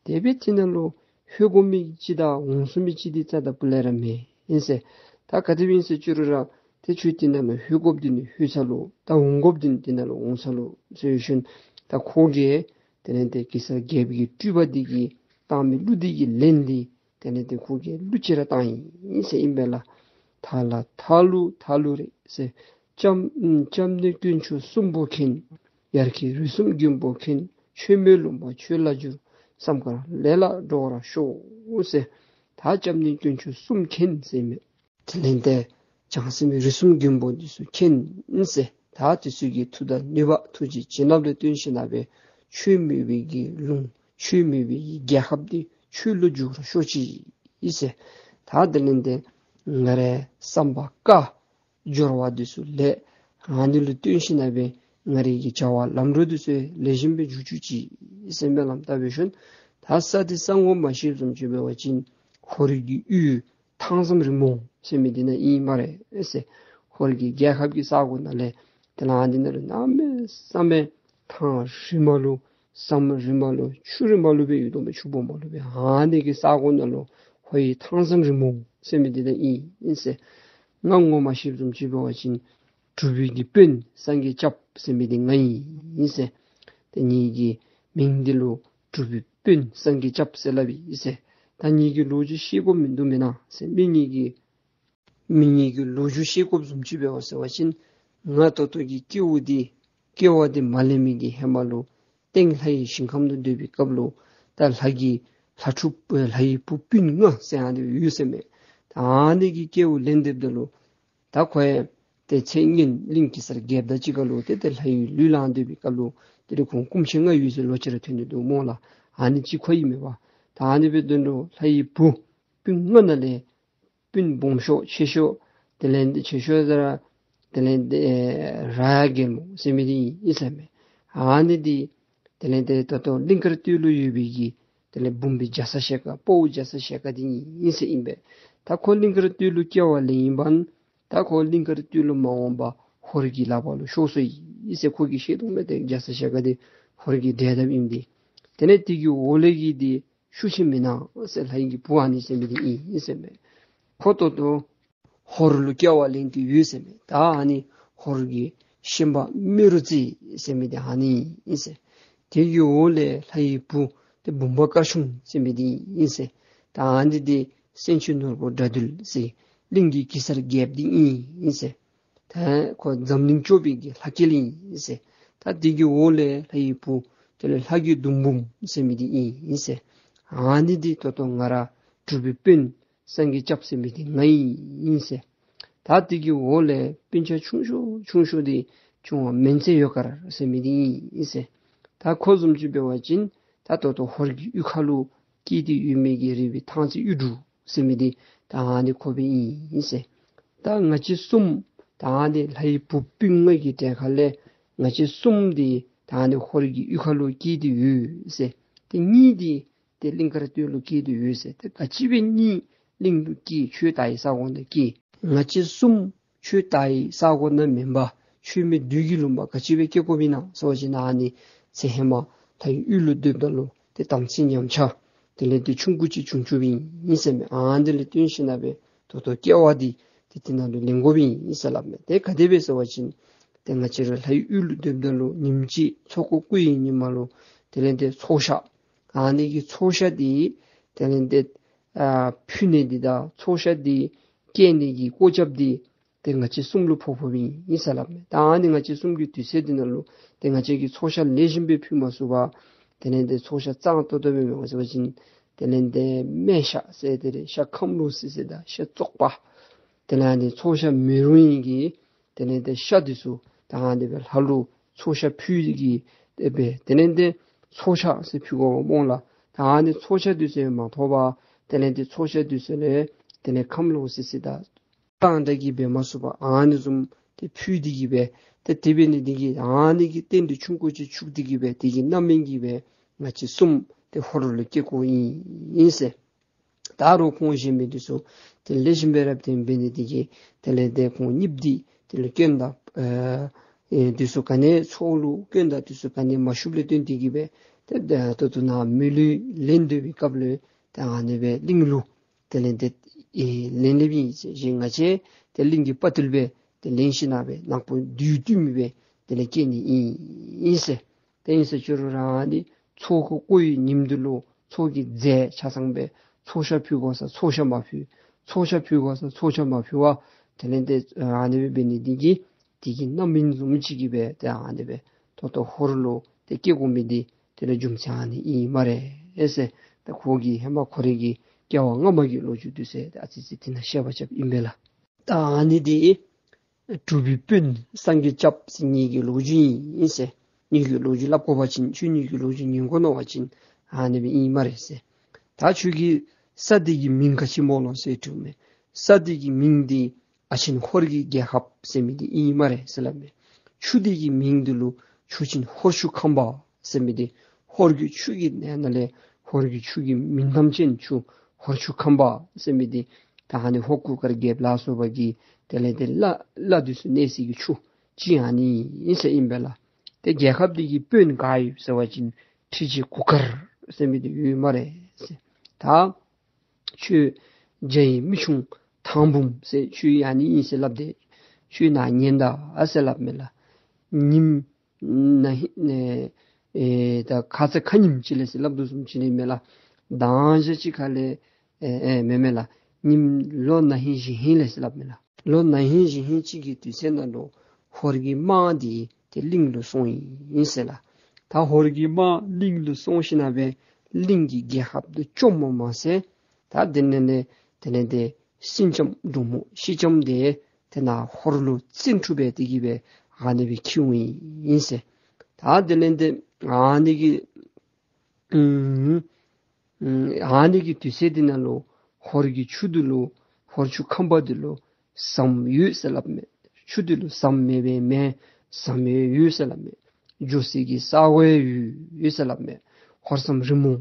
དེ་སྦེ་དེ་ནང་ལུ་ལྷོད་དགོ་མི་ཅིག་དང་འོང་ཚུགས་མི་ཅིག་འདི་རྩ་དང་སྤུ་ལས་ར་མེད་ཨིན་ཟེར། ད་ག་དེ་སྦེ་ཨིན་ཟེར་ཅི་རུང་ར་ཏེ་ཁྱོད་དེ་ནང་ལུ་ལྷོད་དགོཔ་འདི་ནི་ལྷོད་ཚར་ལོ། ད་འོང་དགོཔ་འདི་ནི་དེ་ནང་ལུ་འོང་ཚར་ལོ་ཟེར་ཞིནམ་ད་ཁོ་གིས་དེ་ལས་ཏེ་གེ་སར་རྒྱལཔོ་གི་སྤྲུལ་པ་འདི་གིས་བཏང་མི་གླུ་འདི་གི་ལན་འདི་དེ་ལས་ཏེ་ཁོ་གིས་གླུ་ཅིག་ར་བཏང་ཡི་ཟེར་ཨིན་པས་ལགས། ཐ་ལ་ཐ་ལུ་ཐ་ལུ་རེད་ཟེར། སྐྱབས་སྐྱབས་གནས་དཀོན་མཆོག་གསུམ་པོ་མཁྱེན། ཡར་གྱི་རིགས་གསུམ་མགོན་པོ་མཁྱེན། ཆོས་མེད་ལུང་པ་ཆོས་ལ་བསྒྱུར། བསམ་དཀར་ལས་ལ་འགྲོ་བར་ཤོག་ཟེར། ད་སྐྱབས་གནས་དཀོན་མཆོག་གསུམ་མཁྱེན་ཟེར་མས། དེ་ལས་ཏེ་བྱང་སེམས་རིགས་གསུམ་མགོན་པོ་འདི་ཚུ་མཁྱེན་ཟེར། ད་འདི་ཚུ་གི་མཐུ་དང་ནུས་པ་ཐུགས་རྗེ་བྱིན་རླབས་ལུ་བརྟེན་ཞིནམ་ལས་ཆོས་མེད་པའི་གི་ལུང་ཆོས་མེད་པའི་གི་རྒྱལ་ཁབ་འདི་ཆོས་ལུ་འགྱུར་ཤོག་ཅིག་ཟེར། ད་དེ་ལས་ཏེ་ང་རའི་བསམ་པ་དཀའ། སྦྱོར་བ་འདི་ཚུ་ལས་ཨ་ནི་ལུ་བརྟེན་ཞིནམ་ལས་ང་རའི་གི་བྱ་བ་ལམ་འགྲོ་འདི་ཚུ་ལེགས་ཤོམ་སྦེ་འགྱོ་བཅུག་ཅིག་ཟེར་སྨོན་ལམ་བཏབ་པའི་ཤུལ་ད་ས་འདི་ས་ངོ་མ་ཤེསཔ་བཟུམ་ཅིག་འབད་བ་ཅིན་ཧོར་གྱི་ཡུལ་ཐང་ཟམ་རིང་མོ་ཟེར་མི་འདི་ནང་ཨིན་སྨ་རེ་ཟེར། ཧོར་གྱི་རྒྱལ་ཁབ་ཀྱི་ས་གོ་ནང་ལས་དེ་ལས་ཨ་འདི་ནང་ལུ་གནམ་མེད་ས་མེད་ཐང་རིངམ་ལུ་ཟམ་རིངམ་ལུ་ཆུ་རིངམ་ལུ་སྦེ་ཡོད་དོ་མས། ཆུ་སྦོམ་ལུ་སྦེ། ཨ་ནི་གི་ས་གོ་ནང་ལུ་ཧོར་གྱི་ཐང་ཟམ་རིང་མོ་ཟེར་མི་འདི་ནང་ཨིན་ཟེར། ང་ངོ་མ་ཤེསཔ་བཟུམ་ཅིག་འབད་བ་ཅིན་གྲུབ་པའི་གི་དཔོན་སངས་རྒྱས་སྐྱབས་ཟེར་མི་འདི་ང་ཨིན་ཟེར། ཏེ་ངེ་གི་མིང་འདི་ལུ་གྲུབ་པའི་དཔོན་སངས་རྒྱས་སྐྱབས་ཟེར་སླབ་ཨིན་ཟེར། ད་ངེ་གི་ལོ་རྒྱུས་ཤེས་དགོཔ་མིན་འདུག་མེན་ན་ཟེར། མི་ངེ་གི་མི་ངེ་གི་ལོ་རྒྱུས་ཤེས་དགོཔ་བཟུམ་ཅིག་འབད་བ་ཟེར་བ་ཅིན་ང་ད་ལྟོ་གི་སྐྱེ་བ་འདི་སྐྱེ་བ་འདི་མ་ལེན་མི་གི་ཧེ་མ་ལུ་སྟེང་ལྷ་ཡི་ཞིང་ཁམས་ལུ་སྡོད་པའི་སྐབས་ལུ་ད་ལྷ་གི་ལྷ་ཕྲུག་ལྷ་ཡི་བུ་སྤུན་ལྔ་ཟེར་ཨ་ནི་ཡོད་ཟེར་མས། ད་ཨ་ནི་གི་སྐྱེ་བ་ལེན་སྡོདཔ་ད་ལུ་ད་ཁོ་ཡང་ཏེ་ཚེ་སྔོན་གླིང་གེ་སར་རྒྱལཔོ་དང་གཅིག་ཁར་ལུ་ཏེ་ཏེ་ལྷ་ཡི་ལུས་བླངས་སྡོད་པའི་སྐབས་ལུ་དེ་ལས་ཁོང་སྐུ་མཆེད་ལྔ་ཡོད་ཟེར་ལོ་ཅིག་ར་ཐོན་ཏེ་འདུག་སྨོ་ལགས། ཨ་ནི་གཅིག་ཁོ་ཨིན་མས་པ། ད་ཨ་ནི་སྦེ་དོན་ལུ་ལྷ་ཡི་བུ་སྤུན་ལྔ་ནང་ལས་སྤུན་སྦོམ་ཤོས་ཆེ་ཤོས་དེ་ལས་ཆེ་ཤོས་ཟེར་ར་དེ་ལས་ཏེ་ར་ཡ་རྒྱལ་མོ་ཟེར་མི་འདི་ཨིན་ཟེར་མས། ཨ་ནི་འདི་དེ་ལས་ཏེ་ད་ལྟོ་གླིང་དཀར་སྟོད་ལུ་ཡོད་པའི་གི་དེ་ལས་འབུམ་པའི་རྒྱ་ཚ་ཞལ་དཀར་དཔའ་བོ་རྒྱ་ཚ་ཞལ་དཀར་འདི་ཨིན་ཟེར་ཨིན་པས། ད་ཁོ་གླིང་དཀར་སྟོད་ལུ་སྐྱེ་བ་ལེན་ཡི་བ་ད་ཁོ་གླིང་དཀར་སྟོད་ལུ་མ་འོངས་པར་ཧོར་གྱི་ལག་པར་ལུ་ཤོར་སོ་ཡི་ཟེར། ཁོ་གིས་ཤེས་དོ་མས། ཏེ་རྒྱ་ཚ་ཞལ་དཀར་འདི་ཧོར་གྱི་བདག་འདྲཝ་ཨིནམ་འདི། དེ་ལས་དེ་གི་འོག་ལས་ཀྱི་འདི་ཤུགས་ཆེན་མི་ནག་ཟེར་ལྷ་ཡི་གི་བུ་ཨ་ནི་ཟེར་མི་འདི་ཨིན་ཟེར་མས། ཁོ་ད་ལྟོ་ཧོར་ལུ་སྐྱེ་བ་ལེན་ཏེ་ཡོད་ཟེར་མས། ད་ཨ་ནི་ཧོར་གྱི་ཤན་པ་རྨེ་རུ་རྩེ་ཟེར་མི་འདི་ཨ་ནི་ཨིན་ཟེར། དེ་གི་འོག་ལས་ལྷ་ཡི་བུ་ཏེ་འབུམ་པ་དཀར་ཆུང་ཟེར་མི་འདི་ཨིན་ཟེར། ད་ཨ་ནི་འདི་སེང་ཆེན་ནོར་བུ་དགྲ་འདུལ་ཟེར་གླིང་གི་གེ་སར་རྒྱལཔོ་འདི་ཨིན་ཟེར། ད་ཁོ་འཛམ་གླིང་སྐྱོབ་པའི་གི་ལྷ་སྐལ་ཨིན་ཟེར། ད་དེ་གི་འོག་ལས་ལྷ་ཡི་བུ་དེ་ལས་ལྷ་གི་གདུང་འབུམ་ཟེར་མི་འདི་ཨིན་ཟེར། ཨ་ནི་འདི་ད་ལྟོ་ང་ར་གྲུབ་པའི་དཔོན་སངས་རྒྱས་སྐྱབས་ཟེར་མི་འདི་ང་ཨིན་ཟེར། ད་དེ་གི་འོག་ལས་སྤུན་ཆ་ཆུང་ཤོས་ཆུང་ཤོས་འདི་ཆུང་བ་མན་ཚེ་ཡོ་དཀར་ཟེར་མི་འདི་ཨིན་ཟེར། ད་ཁོ་བཟུམ་ཅིག་འབད་བ་ཅིན་ད་ད་ལྟོ་ཧོར་གྱི་གཡུས་ཁ་ལུ་སྐྱེས་ཏེ་ཡོད་མི་གི་རས་པའི་ཐང་རྩེ་གཡུ་འབྲུག་ཟེར་མི་འདི་ད་ཨ་ནི་ཁོ་སྦེ་ཨིན་ཟེར། ད་ང་བཅས་གསུམ་ད་ཨ་ནི་ལྷ་ཡི་བུ་སྤུན་ལྔ་གི་གྲས་ཁ་ལས་ང་བཅས་གསུམ་འདི་ད་ཨ་ནི་ཧོར་གྱི་གཡུས་ཁ་ལུ་སྐྱེས་ཏེ་ཡོད་ཟེར། ཏེ་གཉིས་འདི་ཏེ་གླིང་དཀར་སྟོད་ལུ་སྐྱེས་ཏེ་ཡོད་ཟེར། ཏེ་ག་ཅི་སྦེ་གཉིས་ གླིང་དུ་སྐྱེས། ཁྱོད་ད་ཡི་ས་གོ་ནང་སྐྱེས། ང་བཅས་གསུམ་ཁྱོད་ད་ཡི་ས་གོ་ནང་མེན་པར་ཁྱོད་མི་བདུད་ཀྱི་ལུང་པ་ག་ཅི་སྦེ་སྐྱེ་དགོཔ་ཨིན་ན་ཟེར་བ་ཅིན་ཨ་ནི་ཚེ་ཧེ་མ་ལྷ་ཡི་ཡུལ་ལུ་སྡོདཔ་ད་ལུ་ཏེ་དམ་ཚིག་ཉམས་ཆག་དེ་ལས་ཏེ་ཆུང་ཀུ་ཅིག་བྱུང་བྱུངམ་ཨིན་ཟེར་མས། ཨ་ནི་དེ་ལས་བརྟེན་ཞིནམ་ལས་ད་ལྟོ་སྐྱེ་བ་འདི་ཏེ་དེ་ནང་ལུ་ལེན་དགོཔ་ཨིན་ཟེར་སླབ་མས། ཏེ་ག་དེ་སྦེ་ཟེར་བ་ཅིན་ཏེ་ང་བཅས་ར་ལྷ་ཡི་ཡུལ་ལུ་སྡོདཔ་ད་ལུ་ཉིནམ་གཅིག་ཚོགས་འཁོར་བསྐོར་བའི་ཉིནམ་ལུ་དེ་ལས་ཏེ་ཚོགས་ཤ་ཨ་ནི་གི་ཚོགས་ཤ་འདི་དེ་ལས་ཏེ་ཨ་ཕུལ་ནི་འདི་དང་ཚོགས་ཤ་འདི་བཀལ་ནི་གི་སྐོར་རྐྱབ་འདི་ཏེ་ང་བཅས་གསུམ་ལུ་ཕོག་ཕོགཔ་ཨིན་ཟེར་སླབ་མས། ད་ཨ་ནི་ང་བཅས་གསུམ་གྱི་དུས་ཚོད་འདི་ནང་ལུ་ཏེ་ང་བཅས་ཀྱིས་ཚོགས་ཤ་ལེགས་ཤོམ་སྦེ་ཕུལ་མ་ཚུགས་པར་དེ་ལས་ཏེ་ཚོགས་ཤ་གཙང་ཏོག་ཏོ་སྦེ་མེད་པ་ཟེར་བ་ཅིན་དེ་ལས་ཏེ་སྨན་ཤ་ཟེར་དེ་རེ་ཤ་ཁམས་ལོག་སི་སི་དང་ཤ་བཙོག་པ་དེ་ལས་ཨ་ནི་ཚོགས་ཤ་མེ་རུ་ཡི་གི་དེ་ལས་ཏེ་ཤ་འདི་ཚུ་ད་ཨ་ནི་སྦེ་ལྷ་ལུ་ཚོགས་ཤ་ཕུལ་གྱི་ཨེ་སྦེ་དེ་ལས་ཏེ་ཚོགས་ཤ་ཟེར་ཕུལ་དགོཔ་སྨོ་ལགས། ད་ཨ་ནི་ཚོགས་ཤ་འདི་ཚུ་མ་ཐོབ་པར་དེ་ལས་ཏེ་ཚོགས་ཤ་འདི་ཚུ་ལས་དེ་ལས་ཁམས་ལོག་སི་སི་དང་གཙང་སྦྲ་གིས་འབད་མ་ཚུགས་པར་ཨ་ནི་བཟུམ་ཏེ་ཕུལ་ཏེ་གི་སྦེ་ཏེ་དེ་འབད་ནི་འདི་གིས་ཨ་ནི་གི་རྟེན་འབྲེལ་ཆུང་ཀུ་ཅིག་འཆུགས་ཏེ་གི་སྦེ་དེ་གི་རྣམ་སྨིན་གྱིས་སྦེ་ང་བཅས་གསུམ་ཏེ་ཧོར་ལུ་སྐྱེ་དགོཔ་ཨིན་ཟེར། ད་རུང་ཁོང་གཞན་མི་འདི་ཚུ་ཏེ་ལེགས་ཤོམ་སྦེ་རབ་ཏེ་འབད་ནི་འདི་གིས་དེ་ལས་ཏེ་ཁོང་གཉིསཔོ་འདི་དེ་ལུ་སྐྱོན་དང་ཨེ་ཨེ་འདི་ཚུ་ག་ནི་ཚོགས་ལུ་སྐྱོན་དང་འདི་ཚུ་ག་ནི་མ་ཞུགསཔ་ལས་བརྟེན་ཏེ་གི་སྦེ་ཏེ་ད་ལྟོ་ནཱ་མི་ལུས་ལེན་སྡོད་པའི་སྐབས་ལུ་ཏེ་ཨ་ནི་སྦེ་གླིང་ལུ་དེ་ལས་ཏེ་ཨེ་ལེན་ལེནམ་ཨིན་ཟེར། ཞིནམ་ང་བཅས་ཏེ་གླིང་གི་དཔའ་ཐུལ་སྦེ་ཏེ་ལེན་ཞིནམ་སྦེ་ནག་པོ་བདུད་བཏུལ་མི་སྦེ་དེ་ལས་སྐྱེ་ནི་ཨིན་ཟེར། ཏེ་ཨིན་ཟེར་ཅི་རུང་ར་ཨ་ནི་ཚོགས་འཁོར་བསྐོར་བའི་ཉིནམ་འདི་ལུ་ཚོགས་ཀྱི་རྫས་ཆ་ཚང་སྦེ་ཚོགས་ཤ་ཕུལ་དགོ་ས་ཚོགས་ཤ་མ་ཕུལ། ཚོགས་ཤ་ཕུལ་དགོ་ས་ཚོགས་ཤ་མ་ཕུལ་བར་དེ་ལས་ཏེ་ཨ་ནི་སྦེ་འབད་ནི་འདི་གིས་དེ་གི་རྣམ་སྨིན་བཟུམ་ཅིག་གིས་སྦེ་ཏེ་ཨ་ནི་སྦེ་ད་ལྟོ་ཧོར་ལུ་ཏེ་སྐྱེ་དགོ་མི་འདི་དེ་ལས་རྒྱུ་མཚན་ཨ་ནི་ཨིན་སྨ་རེ་ཟེར། ད་ཁོ་གི་ཧེ་མ་ཁོ་རའི་གི་སྐྱེ་བ་སྔ་མ་གི་ལོ་རྒྱུས་འདི་ཚུ་ཨ་ཙི་ཙི་དེ་ནང་བཤད་པ་རྐྱབ་ཨིན་པས་ལགས། ད་ཨ་ནི་འདི་གྲུབ་པའི་དཔོན་སངས་རྒྱས་སྐྱབས་ཟེར་ངེ་གི་ལོ་རྒྱུས་ཨིན་ཟེར། ངེ་གི་ལོ་རྒྱུས་སླབ་དགོ་པ་ཅིན་ཁྱོད་ངེ་གི་ལོ་རྒྱུས་ཉན་དགོ་མནོ་བ་ཅིན་ཨ་ནི་སྦེ་ཨིན་སྨ་རེ་ཟེར། ད་ཁྱོད་ཀྱི་ས་འདི་གི་མིང་ག་ཅི་སྨོ་ལོ་ཟེར་དྲིཝ་མས། ས་འདི་གི་མིང་འདི་ཨ་ཆེན་ཧོར་གྱི་རྒྱལ་ཁབ་ཟེར་མི་འདི་ཨིན་སྨ་རེ་ཟེར་སླབ་མས། ཆུ་འདི་གི་མིང་འདི་ལུ་ཆུ་ཆེན་ཧོར་ཆུ་ཁམས་པ་ཟེར་མི་འདི་ཧོར་གྱི་ཆུ་གི་ནང་ན་ལས་ཧོར་གྱི་ཆུ་གི་མིང་དམ་ཅན་ཆུ་ཧོར་ཆུ་ཁམས་པ་ཟེར་མི་འདི་ད་ཨ་ནི་ཧོར་གུར་དཀར་རྒྱལཔོ་ལ་སོགས་པ་གི་དེ་ལས་ཏེ་བླ་བླ་འདི་ཚུ་གནས་ས་གི་ཆུ་ཅིག་ཨ་ནི་ཨིན་ཟེར་ཨིན་པས་ལགས། ཏེ་རྒྱལ་ཁབ་འདི་གི་དཔོན་ག་ཨིན་ཟེར་བ་ཅིན་ཁྲི་ཆེན་གུར་དཀར་ཟེར་མི་འདི་ཡོད་སྨ་རེ་ཟེར། ད་ཁྱོད་རྒྱ་ཡི་མི་ཆུང་ཐང་འབུམ་ཟེར་ཁྱོད་ཨ་ནི་ཨིན་ཟེར་སླབ་སྟེ་ཁྱོད་ནཱ་ཉན་ད་ཟེར་སླབ་མས་ལགས། ཉིནམ་ན་ཧིང་ཨེ་ཨེ་ད་ཁ་ཙ་ཁ་ཉིནམ་ཅིག་ལས་ཟེར་སླབ་དོ་བཟུམ་ཅིག་ཨིན་མས་ལགས། དང་ཞག་གཅིག་ཁ་ལས་ཨེ་ཨེ་མེན་མས་ལགས། ཉིནམ་ལོ་ན་ཧིང་བཞི་ཧིང་ལས་ཟེར་སླབ་མས་ལགས། ལོ་ན་ཧིང་བཞི་ཧིང་ཅིག་གི་དུས་ཚོད་ནང་ལུ་ཧོར་གྱི་དམག་འདི་ཏེ་གླིང་ལུ་སོང་ཡི་ཟེར་ལགས། ད་ཧོར་གྱི་དམག་གླིང་ལུ་སོང་ཞིནམ་སྦེ་གླིང་གི་རྒྱལ་ཁབ་འདི་བཅོམ་མོ་མ་ཟད་ད་དེ་ནང་ལས་དེ་ལས་ཏེ་སེང་ལྕམ་འབྲུག་མོ་སེང་ལྕམ་འདི་དེ་ནང་ཧོར་ལུ་བཙན་འཕྲོག་འབད་དེ་གི་སྦེ་ཨ་ནི་སྦེ་འཁྱིད་འོང་ཡི་ཟེར། ད་དེ་ལས་ཏེ་ཨ་ནི་གི་ཨུམ་ཨུམ་ཨ་ནི་གི་དུས་ཚོད་འདི་ནང་ལུ་ཧོར་གྱི་ཆུ་འདི་ལུ་ཧོར་ཆུ་ཁམས་པ་འདི་ལུ་ཟམ་ཡོད་ཟེར་སླབ་མས། ཆུ་འདི་ལུ་ཟམ་མེད་པའི་མེན་ཟམ་ཡོད་ཡོད་ཟེར་སླབ་མས། འགྱོ་སའི་གི་ས་གོ་ཡོད་ཡོད་ཟེར་སླབ་མས། ཧོར་ཟམ་རིང་མོ་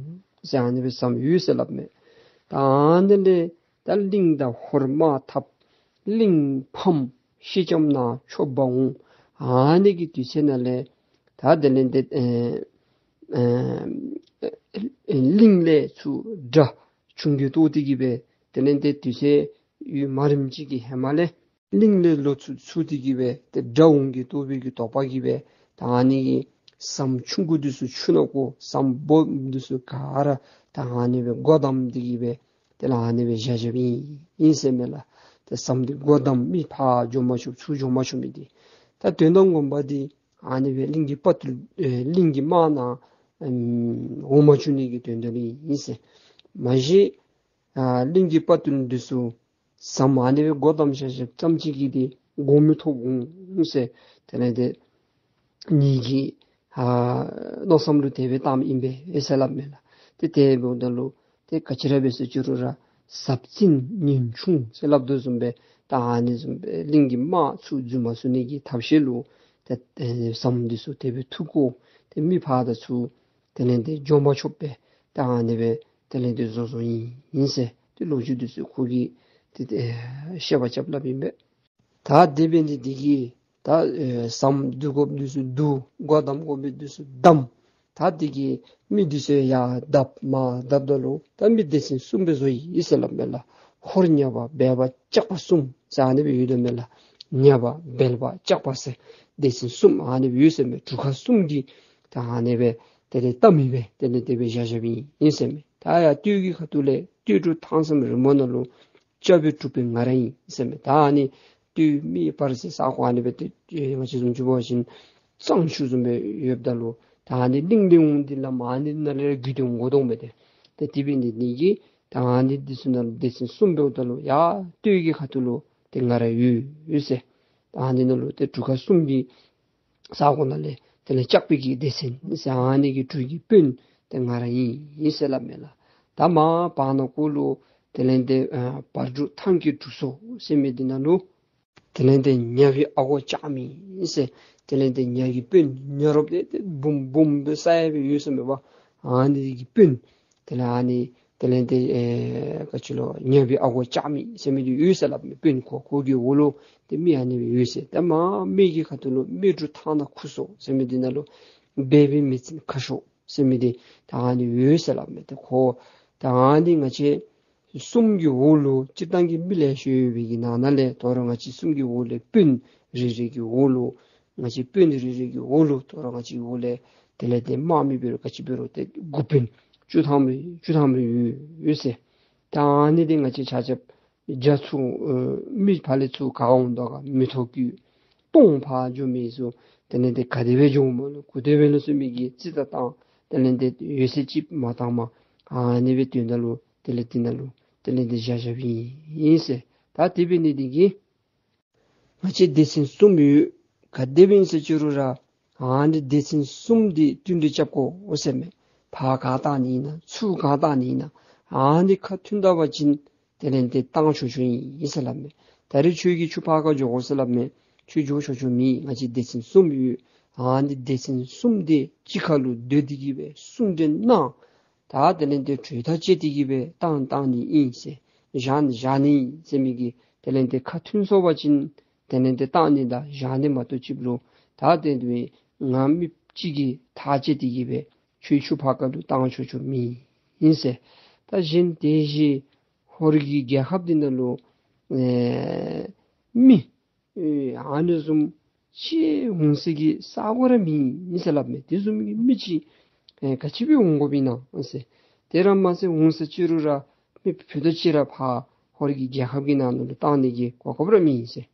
ཟེར་ཨ་ནི་སྦེ་ཟམ་ཡོད་ཟེར་སླབ་མས། ད་ཨ་ནི་ལས་ད་གླིང་དང་ཧོར་དམག་འཐབ། གླིང་ཕམ་སེང་ལྕམ་ནཱ་ཆོསཔ་འོང་། ཨ་ནི་གི་དུས་ཚོད་ནང་ལས་ད་དེ་ལས་ཏེ་ཨེ་ཨེ་གླིང་ལས་ཚུར་དགྲ་བྱུང་གི་ཐོག་དེ་གི་སྦེ་དེ་ལས་ཏེ་དུས་ཚོད་ཡུན་མ་རིངམ་ཅིག་གི་ཧེ་མ་ལས་གླིང་ལས་ལོག་ཚུར་ཚུར་དེ་གི་སྦེ་ཏེ་དགྲ་འོང་གི་ཐོག་སྦེ་གི་དོགས་པ་གིས་སྦེ་ད་ཨ་ནི་གི་ཟམ་ཆུང་ཀུ་འདི་ཚུ་ཆུ་ནང་བཀོ། ཟམ་སྦོམ་འདི་ཚུ་ག་ར་ད་ཨ་ནི་སྦེ་སྒོ་བསྡམས་དེ་གི་སྦེ་དེ་ལས་ཨ་ནི་སྦེ་བཞག་བཞགཔ་ཨིན་ཨིན་ཟེར་མས་ལགས། ཏེ་ཟམ་འདི་སྒོ་བསྡམས་མི་ཕར་འགྱོ་མ་ཆོག་ཚུར་འགྱོ་མ་ཆོག་མི་འདི། ད་དོན་དག་ངོ་མ་འདི་ཨ་ནི་སྦེ་གླིང་གི་དཔའ་ཐུལ་ཨེ་གླིང་གི་དམག་ནང་ཨམ་འོང་མ་བཅུག་ནི་གི་དོན་དག་ཨིན་ཟེར། མ་གཞི་ཨ་གླིང་གི་དཔའ་ཐུལ་འདི་ཚུ་ཟམ་ཨ་ནི་སྦེ་སྒོ་བསྡམས་བཞག་བཞགཔ་ཙམ་ཅིག་གིས་འདི་འགོག་མི་ཐོབ་འོང་ཟེར། དེ་ལས་ཏེ་ངེ་གི་ཨ་མནོ་བསམ་ལུ་དེ་སྦེ་བཏངམ་ཨིན་པས་ཟེར་སླབ་མས་ལགས། ཏེ་དེ་འབདཝ་ད་ལུ་ཏེ་ག་ཅི་ར་འབད་ཟེར་ཅི་རུང་ར་ཟབ་ཅིང་ཉེན་ཆུང་ཟེར་སླབ་དོ་བཟུམ་སྦེ་ད་ཨ་ནི་བཟུམ་སྦེ་གླིང་གི་དམག་ཚུར་འཛུལ་མ་ཚུགས་ནི་གི་ཐབས་ཤེས་ལུ་ཏེ་ཨེ་ཟམ་འདི་ཚུ་དེ་སྦེ་འཐུ་བཀོ། ཏེ་མི་ཕར་དང་ཚུར་དེ་ལས་ཏེ་འགྱོ་མ་ཆོགཔ་སྦེ་ད་ཨ་ནི་སྦེ་དེ་ལས་ཏེ་བཟོ་བཟོཝ་ཨིན་ཟེར། ལོ་རྒྱུས་འདི་ཚུ་ཁོ་གིས་ཏེ་ཏེ་བཤད་པ་རྐྱབ་སླབ་ཨིན་པས། ད་དེ་འབད་ནི་འདི་གིས་ད་ཨེ་ཟམ་བསྡུ་དགོཔ་འདི་ཚུ་བསྡུ། སྒོ་བསྡམ་དགོ་པའི་འདི་ཚུ་བསྡམས། ད་འདི་གིས་མི་འདི་ཚུ་ཡར་བརྡབ་མར་བརྡབ་ད་ལུ་ད་མི་སྡེ་ཚན་གསུམ་སྦེ་བཟོ་ཡི་ཟེར་སླབ་མས་ལགས། ཧོར་ཉ་པ་སྦལ་པ་ལྕགས་པ་གསུམ་ཟེར་ཨ་ནི་སྦེ་ཡོད་དོ་མས་ལགས། ཉ་པ་སྦལ་པ་ལྕགས་པ་ཟེར་སྡེ་ཚན་གསུམ་ཨ་ནི་སྦེ་ཡོད་ཟེར་མས། གྲུ་ཁ་གསུམ་གྱིས་ད་ཨ་ནི་སྦེ་དེ་ལས་བལྟ་མི་སྦེ་དེ་ལས་དེ་སྦེ་བཞག་བཞགཔ་ཨིན་ཟེར་མས། ད་ཡར་སྟོད་ཀྱི་ཁ་ཐུག་ལས་སྟོད་གྲུ་ཐང་བསམ་རི་མོ་ནང་ལུ་སྐྱབས་པའི་གྲུ་དཔོན་ང་ར་ཨིན་ཟེར་མས། ད་ཨ་ནི་སྟོད་སྨད་བར་གསེང་ས་གོ་ཨ་ནི་སྦེ་ཏེ་ང་བཅས་བཟུམ་ཅིག་འབད་བ་ཅིན་གཙང་ཆུ་བཟུམ་སྦེ་ཡོདཔ་ད་ལུ་ད་ཨ་ནི་གླིང་འདི་འོང་འདི་ལམ་ཨ་ནི་ནང་ལས་རྒྱུད་དེ་འོང་དོ་མས་ཏེ། ཏེ་དེ་འབད་ནི་འདི་གིས་ད་ཨ་ནི་འདི་ཚུ་ནང་ལུ་སྡེ་ཚན་གསུམ་འབདཝ་ད་ལུ་ཡར་སྟོད་ཀྱི་ཁ་ཐུག་ལུ་ཏེ་ང་ར་ཡོད་ཡོད་ཟེར། ད་ཨ་ནི་ནང་ལུ་ཏེ་གྲུ་ཁ་གསུམ་གྱི་ས་གོ་ནང་ལས་དེ་ལས་ལྕགས་པའི་གི་སྡེ་ཚན་ཟེར་ཨ་ནི་གི་གྲུ་གི་དཔོན་ཏེ་ང་ར་ཨིན་ཟེར་སླབ་མས་ལགས། ད་མར་བར་ན་ཁོ་ལུ་དེ་ལས་ཏེ་ཨ་བར་གྲུ་ཐང་གི་གྲུ་ཟོར་ཟེར་མི་འདི་ནང་ལུ་དེ་ལས་ཏེ་ཉ་པའི་ཨ་སྒོ་ལྕགས་མི་ཟེར། དེ་ལས་ཏེ་ཉ་གི་དཔོན་ཉ་རོགསཔ་འདི་ཏེ་འབུམ་འབུམ་སྦེ་ས་ཡ་སྦེ་ཡོད་ཟེར་མས་པ། ཨ་ནི་གི་དཔོན་དེ་ལས་ཨ་ནི་དེ་ལས་ཏེ་ཨེ་ག་ཅི་ལོ་ཉ་པའི་ཨ་སྒོ་ལྕགས་མི་ཟེར་མི་འདི་ཡོད་ཟེར་སླབ་མས། དཔོན་ཁོ་ཁོ་གི་འོག་ལུ་ཏེ་མི་ཨ་ནི་སྦེ་ཡོད་ཟེར། ད་མར་སྨད་ཀྱི་ཁ་ཐུག་ལུ་སྨད་གྲུ་ཐང་ནག་ཁུ་ཟོར་ཟེར་མི་འདི་ནང་ལུ་སྦལ་པའི་མི་ཆེན་ཁ་ཤོར་ཟེར་མི་འདི་ད་ཨ་ནི་ཡོད་ཟེར་སླབ་མས། ཏེ་ཁོ་ད་ཨ་ནི་ང་བཅས་གསུམ་གྱི་འོག་ལུ་སྤྱིར་བཏང་གི་མི་ལེ་ཤ་ཡོད་པའི་གི་ནང་ན་ལས་དོ་རུང་ང་བཅས་གསུམ་གྱི་འོག་ལས་དཔོན་རེ་རེ་གི་འོག་ལུ་ང་བཅས་དཔོན་རེ་རེ་གི་འོག་ལུ་དོ་རུང་ང་བཅས་འོག་ལས་དེ་ལས་ཏེ་དམག་མི་འབད་རུང་ག་ཅི་འབད་རུང་ཏེ་འགོ་དཔོན་བཅུ་ཐམ་རེ་བཅུ་ཐམ་རེ་ཡོད་ཡོད་ཟེར། ད་ཨ་ནི་འདི་ང་བཅས་ཆ་ཁྱབ་རྒྱ་ཚུ་ཨེ་མི་ཕར་ལས་ཚུར་ག་འོང་དོ་ག་མེ་ཏོག་གི་སྟོང་ཕར་འགྱོ་མི་ཚུ་དེ་ལས་ཏེ་ག་དེ་སྦེ་འགྱོཝ་མས་ལོ་ག་དེ་སྦེ་ལོ་ཟེར་མི་གི་རྩིས་ད་བཏང་། དེ་ལས་ཏེ་ཡོད་ཚད་ཅིག་མ་བཏངམ་ཨ་ནི་སྦེ་དོན་དག་ལུ་དེ་ལས་འདི་ནང་ལུ་དེ་ལས་ཏེ་བཞག་བཞགཔ་ཨིན་ཟེར། ད་དེ་འབད་ནི་འདི་གིས་ང་བཅས་སྡེ་ཚན་གསུམ་ཡོད། ག་དེ་སྦེ་ཨིན་ཟེར་ཅི་རུང་ར་ཨ་ནི་སྡེ་ཚན་གསུམ་འདི་བསྟུན་གྲོས་རྐྱབ་དགོ་ཟེར་མས། ཕར་ག་བཏང་ནི་ཨིན་ན་ཚུར་ག་བཏང་ནི་ཨིན་ན་ཨ་ནི་ཁ་མཐུན་ད་པ་ཅིན་དེ་ལས་ཏེ་བཏང་ཆོག་ཆོག་ཨིན་ཟེར་སླབ་མས། ད་རེས་ཁྱོད་ཀྱིས་ཆུ་ཕར་ཁ་འགྱོ་དགོ་ཟེར་སླབ་མས། ཁྱོད་འགྱོ་ཆོག་ཆོག་མེད། ང་བཅས་སྡེ་ཚན་གསུམ་ཡོད། ཨ་ནི་སྡེ་ཚན་གསུམ་འདི་གཅིག་ཁར་ལུ་སྡོད་དེ་གི་སྦེ་གསུང་གྲོས་གནང་། ད་དེ་ལས་ཏེ་གྲོས་ཐག་བཅད་དེ་གི་སྦེ་བཏང་བཏང་ནི་ཨིན་ཟེར། བཞག་ནི་བཞག་ནི་ཨིན་ཟེར་མི་གི་དེ་ལས་ཏེ་ཁ་མཐུན་སོང་པ་ཅིན་དེ་ལས་ཏེ་བཏང་ནི་དང་བཞག་ནི་མ་གཏོགས་ཅིག་ལུ་ད་དེ་སྦེ་ང་མི་གཅིག་གིས་ཐག་བཅད་དེ་གི་སྦེ་ཁྱོད་ཆུ་ཕར་ཁ་ལུ་བཏང་ཆོག་ཆོག་མེད་ཨིན་ཟེར། ད་གཞན་དེ་བཞིན་ཧོར་གྱི་རྒྱལ་ཁབ་འདི་ནང་ལུ་ཨེ་མི་ཨེ་ཨ་ནི་བཟུམ་ཅིག་འོང་ས་གི་ས་གོ་ར་མེད་ཟེར་སླབ་མས། དེ་བཟུམ་གྱི་མི་ཅིག་ཨེ་ག་ཅི་སྦེ་འོང་དགོཔ་ཨིན་ན་ཟེར། དེ་ར་མ་ཚད་འོང་ས་ཅི་རུང་ར་མི་ཕུད་རྡོག་ཅིག་ར་ཕར་ཧོར་གྱི་རྒྱལ་ཁབ་ཀྱི་ནང་ལུ་བཏང་ནི་གི་གོ་སྐབས་ར་མེད་ཟེར།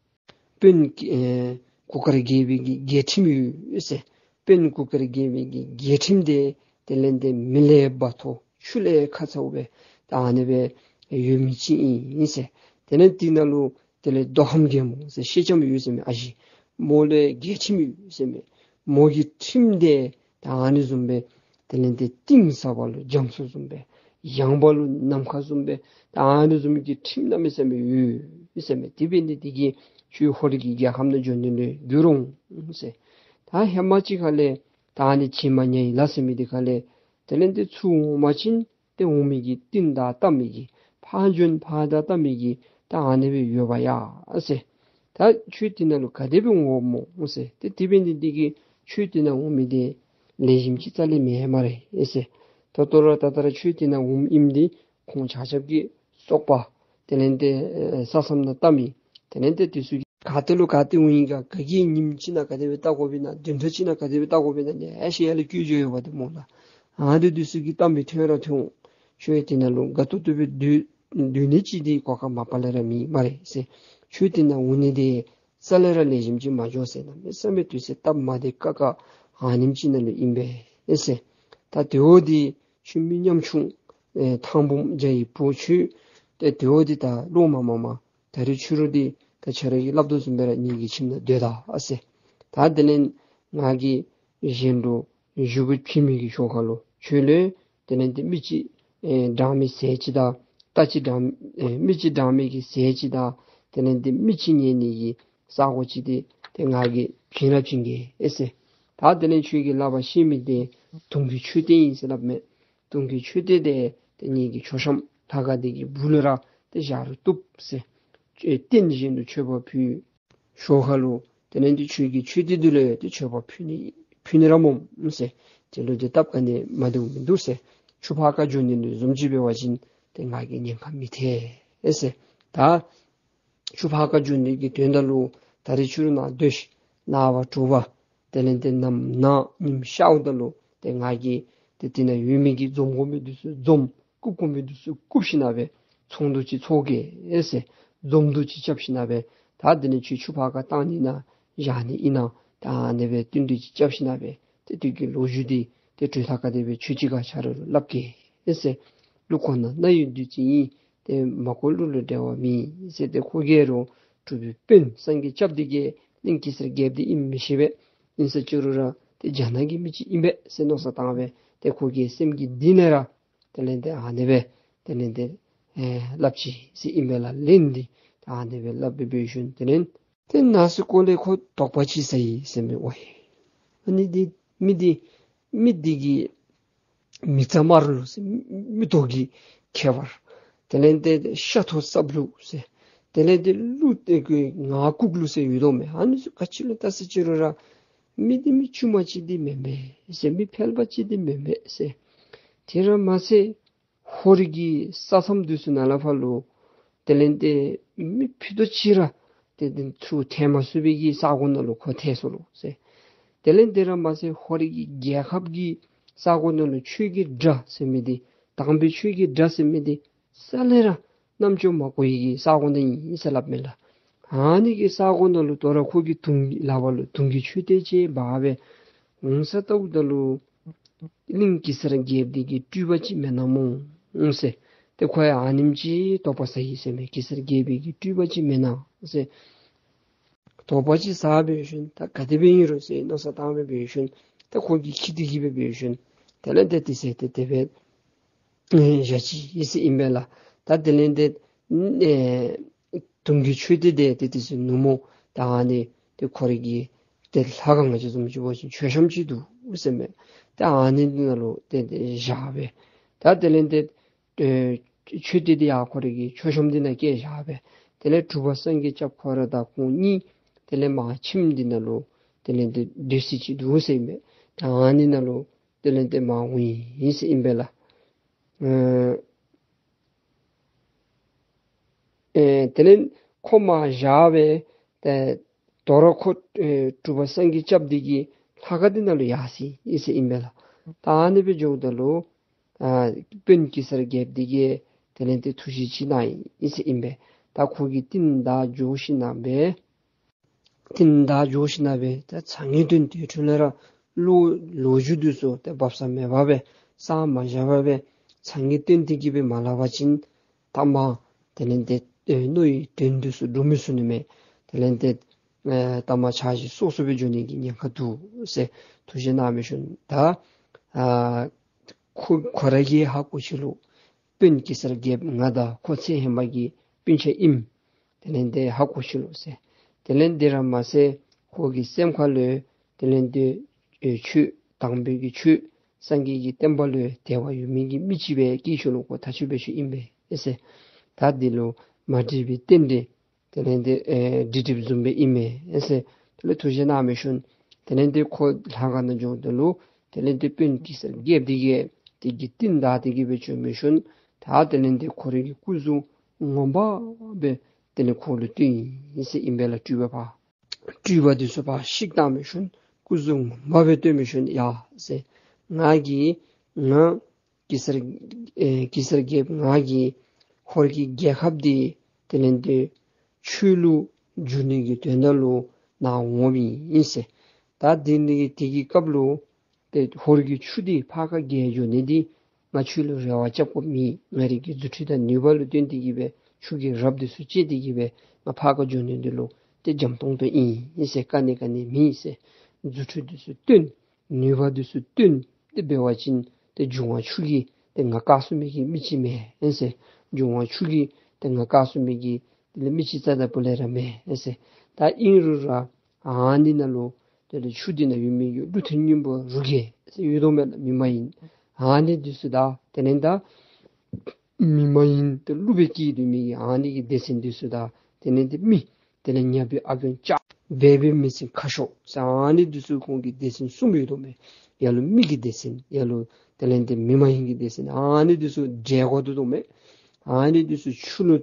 དཔོན་ཨེ་གུར་དཀར་རྒྱལ་པོའི་གི་རྒྱལ་ཁྲིམས་ཡོད་ཟེར། དཔོན་གུར་དཀར་རྒྱལ་པོའི་གི་རྒྱལ་ཁྲིམས་དེ་དེ་ལས་ཏེ་མེ་ལས་སྦ་མཐོ་ཆུ་ལས་ཁ་ཚཝ་སྦེ་ད་ཨ་ནི་སྦེ་ཡོད་མི་ཅིག་ཨིན་ཟེར། དེ་ལས་དེ་ནང་ལུ་དེ་ལས་མདོ་ཁམས་རྒྱལ་མོ་ཟེར་ཤེས་ལྕམ་ཡོད་ཟེར་མས། ཨ་ཞེ་མོ་ལུ་རྒྱལ་ཁྲིམས་ཡོད་ཟེར་མས། མོ་གི་ཁྲིམས་དེ་ད་ཨ་ནི་བཟུམ་སྦེ་དེ་ལས་ཏེ་གཏིང་ཟབ་པ་ལུ་རྒྱ་མཚོ་བཟུམ་སྦེ་ཡངས་པ་ལུ་ནམ་མཁའ་བཟུམ་སྦེ་ད་ཨ་ནི་བཟུམ་གྱི་ཁྲིམས་གནམ་མེད་ས་མེད་ཡོད་ཟེར་མས། དེ་འབད་ནི་དེ་གིས་ཁྱོད་ཧོར་གྱི་རྒྱལ་ཁབ་ནང་འགྱོ་ནི་ལུ་འགྱུར་འོང་ཟེར། ད་ཧེ་མ་ཅིག་ཁ་ལས་ད་ཨ་ནི་བྱེ་མ་ཉ་ཡི་ལ་ཟེར་མི་འདི་ཁ་ལས་དེ་ལས་ཏེ་ཚུར་འོང་པ་ཅིན་ཏེ་འོང་མི་གི་རྟིང་བདའ་བཏང་མི་གི་ཕར་འགྱོ་ཕར་བདའ་བཏང་མི་གི་ད་ཨ་ནི་སྦེ་ཡོདཔ་ཡ་ཟེར། ད་ཁྱོད་དེ་ནང་ལུ་ག་དེ་སྦེ་འོངམ་སྨོ་ཟེར། ཏེ་དེ་འབད་ནི་འདི་གིས་ཁྱོད་དེ་ནང་འོང་མི་འདི་ལེགས་ཤོམ་ཅིག་རྩ་ལས་མེད་སྨ་རེ་ཟེར། ད་ལྟོ་ར་ད་ལྟོ་ར་ཁྱོད་དེ་ནང་འོངམ་ཨིནམ་འདི་ཁོང་ཆ་ཁྱབ་ཀྱི་སོག་པ་དེ་ལས་ཏེ་ཨེ་ས་མཚམས་ནང་བལྟ་མི་དེ་ལས་ཏེ་དེ་ཚུ་གིས་ག་ཏེ་ལུ་ག་ཏེ་འོང་ཡི་ག་ག་གི་ཉིནམ་ཅིག་ནང་ག་དེ་སྦེ་བལྟ་དགོཔ་ཨིན་ན་བདུན་ཕྲག་ཅིག་ནང་ག་དེ་སྦེ་བལྟ་དགོཔ་ཨིན་ན་ལེ་ཤ་ཡར་ལས་བཀོད་འགྱོ་ཡོད་པ་འདི་སྨོ་ལགས། ཨ་འདི་དེ་ཚུ་གིས་བལྟ་མི་ཐོན་ར་ཐོན་འོང་། ཁྱོད་དེ་ནང་ལུ་དགའ་ཏོག་ཏོ་སྦེ་སྡོད་སྡོད་ནི་ཅིག་འདི་གོ་སྐབས་མ་པ་ལས་ར་མེད་སྨ་རེ་ཟེར། ཁྱོད་དེ་ནང་འོང་ནི་འདི་རྩ་ལས་ར་ལེགས་ཤོམ་ཅིག་མ་འགྱོ་ཟེར། གནམ་མེད་ས་མེད་དུས་ཚོད་སྟབས་མ་བདེ་ཁག་ཁ་ཨ་ནེམ་ཅིག་ནང་ལུ་ཨིན་པས་ཟེར། ད་དེ་བ་འདི་ཁྱོད་མི་ཉམ་ཆུང་ཨེ་ཐང་འབུམ་རྒྱ་ཡི་བུ་ཁྱོད་ཏེ་དེ་བ་འདི་ད་ལོག་མ་མ་མ་ད་རེས་ཕྱི་རུ་འདི་ད་ཁྱོད་ར་གིས་སླབ་དོ་བཟུམ་སྦེ་ར་ངེ་གི་ཁྱིམ་ནང་སྡོད་ད་ཨ་ཟེར། ད་དེ་ལས་ང་གིས་གཞན་ལུ་བཞུགས་སྒོ་ཕྱེ་མི་གི་ཤུལ་ཁ་ལུ་ཁྱོད་ལུ་དེ་ལས་ཏེ་མི་ཅིག་ཨེ་འགྲང་མི་ཟས་ཅིག་དང་རྟ་ཅིག་འགྲང་ཨེ་མི་ཅིག་འགྲང་མི་གི་ཟས་ཅིག་དང་དེ་ལས་ཏེ་མི་ཅིག་ཉལ་ནི་གི་ས་གོ་ཅིག་འདི་ཏེ་ང་གིས་བྱིན་ར་བྱིན་གེ་ཨེ་ཟེར། ད་དེ་ལས་ཁྱོད་ཀྱིས་སླབ་པ་ཤེས་མི་འདི་དུང་གི་མཆོད་རྟེན་ཨིན་ཟེར་སླབ་མས། དུང་གི་མཆོད་རྟེན་འདི་ཏེ་ངེ་གི་མཆོད་བཤམ་ ལྷ་ཁང་འདི་གི་སྦུག་ལུ་ར་ཏེ་བཞག་རུང་བཏུབ་ཟེར། ཨེ་རྟེན་བཞིན་དུ་མཆོད་པ་ཕུལ། ཞོར་ཁ་ལུ་དེ་ལས་ཏེ་ཁྱོད་ཀྱི་མཆོད་རྟེན་འདི་ལུ་ཡང་ཏེ་མཆོད་པ་ཕུལ་ནི་ཕུལ་ནི་ར་སྨོ་ཟེར། དེ་ལུ་ཏེ་སྟབས་ག་ནི་མ་བདེཝ་མིན་འདུག་ཟེར། ཁྱོད་ཕར་ཁ་འགྱོ་ནི་ལུ་བཟུམ་ཅིག་འབད་བ་ཅིན་ཏེ་ང་གིས་ཉེན་ཁ་མི་ཐེག་ཟེར། ད་ཁྱོད་ཕར་ཁ་འགྱོ་ནི་གི་དོན་དག་ལུ་ད་རིས་ཕྱི་རུ་ནཱ་སྡོད་ཤིག། ནངས་པ་དྲོ་པ་དེ་ལས་ཏེ་ནམ་ནངས་ཉིམ་ཤརཝ་ད་ལུ་ཏེ་ང་གིས་ཏེ་དེ་ནང་ཡོད་མི་གི་འཛོམས་དགོ་མི་འདི་ཚུ་འཛོམས། བཀུག་དགོ་མི་འདི་ཚུ་བཀུག་ཞིནམ་ལས་ཚོགས་འདུ་ཅིག་ཚོགས་གེ་ཟེར། འཛོམས་འདུ་ཅིག་རྐྱབ་ཞིནམ་ལས་ད་དེ་ལས་ཁྱོད་ཁྱོད་ཕར་ཁ་བཏང་ནི་ཨིན་ན་བཞག་ནི་ཨིན་ན་ད་ཨ་ནི་སྦེ་བསྟུན་གྲོས་ཅིག་རྐྱབ་ཞིནམ་ལས་ཏེ་དེ་གི་ལོ་རྒྱུས་འདི་ཏེ་གྲོས་ཐག་ག་དེ་སྦེ་ཆོད་ཅི་ག་ཆ་ར་ལུ་སླབ་གེ་ཟེར། ལུ་ཁོ་ན་ན་ཡོད་དུས་ཅི་ཨིན། ཏེ་མ་གོ་ལུ་ལུ་འབྲེལ་བ་མེད་ཟེར། ཏེ་ཁོ་གིས་ར་གྲུབ་པའི་དཔོན་སངས་རྒྱས་སྐྱབས་འདི་གིས་གླིང་གེ་སར་རྒྱལཔོ་འདི་ཨིནམ་མི་ཤེས་པས། ཨིན་ས་ཅི་རུང་ར་ཏེ་རྒྱ་ནག་གི་མི་ཅིག་ཨིན་པས་ཟེར་མནོ་བསམ་བཏང་སྦེ་ཏེ་ཁོ་གི་སེམས་ཀྱི་གཏིང་ནས་ར་དེ་ལས་ཏེ་ཨ་ནི་སྦེ་དེ་ལས་ཏེ་ཨེ་སླབ་ཅི་ཟེར་ཨིན་པས་ལགས། ལན་འདི་ཨ་ནི་སྦེ་སླབ་སྦེ་འབད་ཞིནམ་དེ་ལས་ཏེ་ནང་སེམས་ཁོག་ལས་ཁོ་དོགས་པ་ཅིག་ཟ་ཡི་ཟེར་མས་ཝའི། ཨ་ནི་འདི་མི་འདི་མི་འདི་གི་མིག་རྩ་དམར་ལུ་ཟེར། མིག་ཏོ་གི་ཁྱད་པར། དེ་ལས་ཏེ་ཤ་ཐོག་སྲབ་ལུགས་ཟེར། དེ་ལས་ཏེ་གླུ་ཏེ་གི་ངག་ལྐུགས་ལུགས་ཟེར་ཡོད་དོ་མས། ཨ་ནི་ཚུ་ག་ཅི་ལུ་བལྟ་ས་ཅི་རུང་ར་མི་འདི་མི་དཀྱུས་མ་ཅིག་འདི་མེན་པས་ཟེར། མི་ཕལ་པ་ཅིག་འདི་མེན་པས་ཟེར། དེ་ར་མ་ཚད་ཧོར་གྱི་ས་མཚམས་འདི་ཚུ་ནང་ལས་ཕར་ལུ་དེ་ལས་ཏེ་མི་ཕུད་རྡོག་ཅིག་ར་ཏེ་དེ་ཚུ་ཐལ་མ་ཚུགས་པའི་གི་ས་གོ་ནང་ལུ་ཁོ་ཐལ་སོ་ལོ་ཟེར། དེ་ལས་དེ་ར་མ་ཚད་ཧོར་གྱི་རྒྱལ་ཁབ་ཀྱི་ས་གོ་ནང་ལུ་ཆོས་ཀྱི་སྒྲ་ཟེར་མི་འདི་དམ་པའི་ཆོས་ཀྱི་སྒྲ་ཟེར་མི་འདི་རྩ་ལས་ར་རྣམ་ཅོ་མ་གོ་བའི་གི་ས་གོ་ནང་ཨིན་ཟེར་སླབ་མས་ལགས། ཨ་ནི་གི་ས་གོ་ནང་ལུ་དོ་རུང་ཁོ་གི་དུང་གི་ལག་པ་ལུ་དུང་གི་མཆོད་རྟེན་ཅིག་འབག་སྦེ་འོང་ས་བལྟཝ་ད་ལུ་གླིང་གེ་སར་རྒྱལཔོ་འདི་གི་སྤྲུལ་པ་ཅིག་མེན་ན་སྨོ་ཟེར། ཏེ་ཁོ་ཡང་ཨ་ནེམ་ཅིག་དོགས་པ་ཟ་ཡི་ཟེར་མས། གེ་སར་རྒྱལ་པོའི་གི་སྤྲུལ་པ་ཅིག་མེན་ན་ཟེར་དོགས་པ་ཅིག་ཟ་སྦེ་ཞིནམ་ད་ག་དེ་སྦེ་ཨིན་རུང་ཟེར་མནོ་བསམ་བཏང་སྦེ་འབད་ཞིནམ་ད་ཁོ་གིས་ཁྱིད་དེ་གི་སྦེ་འབད་ཞིནམ་དེ་ལས་ཏེ་དེ་ཟེར་ཏེ་དེ་སྦེ་ཨེ་བཞག་ཅི་ཨིན་ཟེར་ཨིན་པས་ལགས། ད་དེ་ལས་ཏེ་ཨེ་དུང་གི་མཆོད་རྟེན་འདི་ཏེ་དེ་ཚུ་ནུབ་མོ་ད་ཨ་ནི་ཏེ་ཁོ་རའི་གི་ཏེ་ལྷ་ཁང་ང་བཅས་བཟུམ་ཅིག་འབད་བ་ཅིན་མཆོད་བཤམ་ཅིག་འདུག་ཟེར་མས། ད་ཨ་ནི་འདི་ནང་ལུ་ཏེ་ཏེ་བཞག་སྦེ་ད་དེ་ལས་ཏེ་ཨེ་མཆོད་རྟེན་འདི་ཡང་ཁོ་རའི་གི་མཆོད་བཤམ་འདི་ནང་བསྐྱལ་བཞག་སྦེ་དེ་ལས་གྲུབ་པ་སངས་རྒྱས་སྐྱབས་ཁོ་ར་དང་ཁོང་གཉིས་དེ་ལས་མར་ཁྱིམ་འདི་ནང་ལུ་དེ་ལས་ཏེ་སྡོད་ས་ཅིག་འདུག་ཟེར་མས། ད་ཨ་ནི་ནང་ལུ་དེ་ལས་ཏེ་མར་འོང་ཡི་ཟེར་ཨིན་པས་ལགས། ཨེ་ཨེ་དེ་ལས་ཁོ་མར་བཞག་སྦེ་ཏེ་དོ་རུང་ཁོ་ཨེ་གྲུབ་པ་སངས་རྒྱས་སྐྱབས་འདི་གི་ལྷ་ཁང་འདི་ནང་ལུ་ཡར་སོ་ཡི་ཟེར་ཨིན་པས་ལགས། ད་ཨ་ནི་སྦེ་འགྱོཝ་ད་ལུ་ཨ་དཔོན་གེ་སར་རྒྱལཔོ་འདི་གིས་དེ་ལས་ཏེ་ཐུགས་བཞེད་ཅིག་གནང་ཡི་ཟེར་ཨིན་པས། ད་ཁོ་གིས་རྟིང་བདའ་འགྱོ་ཞིནམ་ལས་རྟིང་བདའ་འགྱོ་ཞིནམ་ལས་ད་ཚ་ངེས་དོན་དེ་འཕྲོ་ལས་ར་ལོ་ལོ་རྒྱུས་འདི་ཚུ་ཏེ་སྦ་གསང་མེད་པར་སྦེ་གསང་མ་བཞག་པར་སྦེ་ཚ་ངེས་དོན་དེ་གིས་སྦེ་མ་སླབ་པ་ཅིན་ཐ་མ་དེ་ལས་ཏེ་ཨེ་མནོ་བའི་དོན་འདི་ཚུ་འགྲུབ་མི་ཚུགས་ནི་མས། དེ་ལས་ཏེ་ཨེ་ཐ་མ་ཆགས་ཞེན་སོ་སོ་སྦེ་འགྱོ་ནི་གི་ཉེན་ཁ་འདུག་ཟེར་ཐུགས་བཞེད་གནང་སྦེ་ཞིནམ་ད་ཨ་ཁོ་ཁོ་ར་གིས་ཧ་གོ་ཅི་ལོ། དཔོན་གེ་སར་རྒྱལཔོ་ང་དང་ཁོ་ཚེ་ཧེ་མ་གི་སྤུན་ཆ་ཨིནམ་དེ་ལས་ཏེ་ཧ་གོ་ཅི་ལོ་ཟེར། དེ་ལས་དེ་ར་མ་ཚད་ཁོ་གི་སེམས་ཁ་ལུ་དེ་ལས་ཏེ་ཨེ་ཆོས་དམ་པའི་གི་ཆོས་སངས་རྒྱས་ཀྱི་བསྟན་པ་ལུ་དད་པ་ཡོད་མི་གི་མི་ཅིག་སྦེ་སྐྱེས་ཅི་ལོ། ཁོ་ཐག་ཆོད་སྦེ་ཞུཝ་ཨིན་པས་ཟེར། ད་འདི་ལུ་མ་འགྲིག་པའི་རྟེན་འབྲེལ་དེ་ལས་ཏེ་ཨེ་འགྲིག་འགྲིགཔ་བཟུམ་སྦེ་ཨིན་མས་ཟེར་དེ་ལས་ཐུགས་བཞེད་གནང་སྦེ་ཞིནམ་དེ་ལས་ཏེ་ཁོ་ལྷ་ཁང་ནང་འགྱོཝ་ད་ལུ་དེ་ལས་ཏེ་དཔོན་གེ་སར་རྒྱལཔོ་འདི་གིས་དེ་གི་རྟིང་བདའ་སྟེ་གི་སྦེ་བྱོན་སྦེ་ཞིནམ་ད་དེ་ལས་ཏེ་ཁོ་རའི་གི་སྐུ་གཟུགས་ངོ་མ་སྦེ་དེ་ལས་ཁོ་ལུ་སྟོན་ཡི་ཟེར་ཨིན་པས་ལགས། སྤྲུལ་པ་ཕར་སྤྲུལ་པ་འདི་ཚུ་ཕར་བཤིག་བཏང་སྦེ་ཞིནམ་སྐུ་གཟུགས་ངོ་མ་སྦེ་སྟོན་སྦེ་ཞིནམ་ཡ་ཟེར་ང་གིས་ང་གེ་སར་ཨེ་གེ་སར་རྒྱལཔོ་ང་གིས་ཧོར་གྱི་རྒྱལ་ཁབ་འདི་དེ་ལས་ཏེ་ཆོས་ལུ་བསྒྱུར་ནི་གི་དོན་དག་ལུ་ནཱ་འོངམ་ཨིན་ཟེར། ད་དེ་ནི་དེ་གི་སྐབས་ལུ་ཏེ་ཧོར་གྱི་ཆུ་འདི་ཕར་ཁ་བརྒལ་འགྱོ་ནི་འདི་ང་ཁྱོད་ལུ་རེ་བ་རྐྱབ་དགོཔ་མེད། ང་རའི་གི་རྫུ་འཕྲུལ་དང་ནུས་པ་ལུ་བརྟེན་ཏེ་གི་སྦེ་ཆུ་གི་རབ་འདི་ཚུ་བཅད་དེ་གི་སྦེ་ང་ཕར་ཁ་འགྱོ་ནི་འདི་ལུ་ཏེ་འཇམ་ཏོང་ཏོ་ཨིན་ཟེར། དཀའ་ནི་དཀའ་ནི་མེད་ཟེར། རྫུ་འཕྲུལ་འདི་ཚུ་སྟོན། ནུས་པ་འདི་ཚུ་སྟོན་ཏེ་འབད་བ་ཅིན་ཏེ་འབྱུང་བ་ཆུ་གིས་ཏེ་ང་བཀག་ཚུགས་མི་གི་མི་ཅིག་མེན་ཟེར། འབྱུང་བ་ཆུ་གིས་ཏེ་ང་བཀག་ཚུགས་མི་གི་དེ་ལས་མི་ཅིག་རྩ་དང་པོ་ལས་ར་མེན་ཟེར། ད་ཨིན་རུང་ར་ཨ་ནི་ནང་ལུ་དེ་ལས་ཆུ་འདི་ནང་ཡོད་མི་གི་ཀླུ་ཐུལ་སྙིང་པོ་རུ་རྒྱལ་ཟེར་ཡོད་དོ་མས་ལགས། མི་མ་ཡིན་ཨ་ནི་འདི་ཚུ་དང་དེ་ལས་ད་ མི་མ་ཡིན་ཏེ་གླུ་སྦེ་བསྐྱལ་དོ་མི་གི་ཨ་ནི་གི་སྡེ་ཚན་འདི་ཚུ་དང་དེ་ལས་ཏེ་མི་དེ་ལས་ཉ་པའི་ཨ་དཀོན་ལྕགས་སྦལ་པའི་མི་སེར་ཁ་ཤོར་ཟེར་ཨ་ནི་འདི་ཚུ་ཁོང་གི་སྡེ་ཚན་གསུམ་ཡོད་དོ་མས། ཡ་ལུ་མི་གི་སྡེ་ཚན་ཡ་ལུ་དེ་ལས་ཏེ་མི་མ་ཡིན་གྱི་སྡེ་ཚན་ཨ་ནི་འདི་ཚུ་འདྲེས་དགོ་དོ་དོ་མས། ཨ་ནི་འདི་ཚུ་ཆུ་ལུ་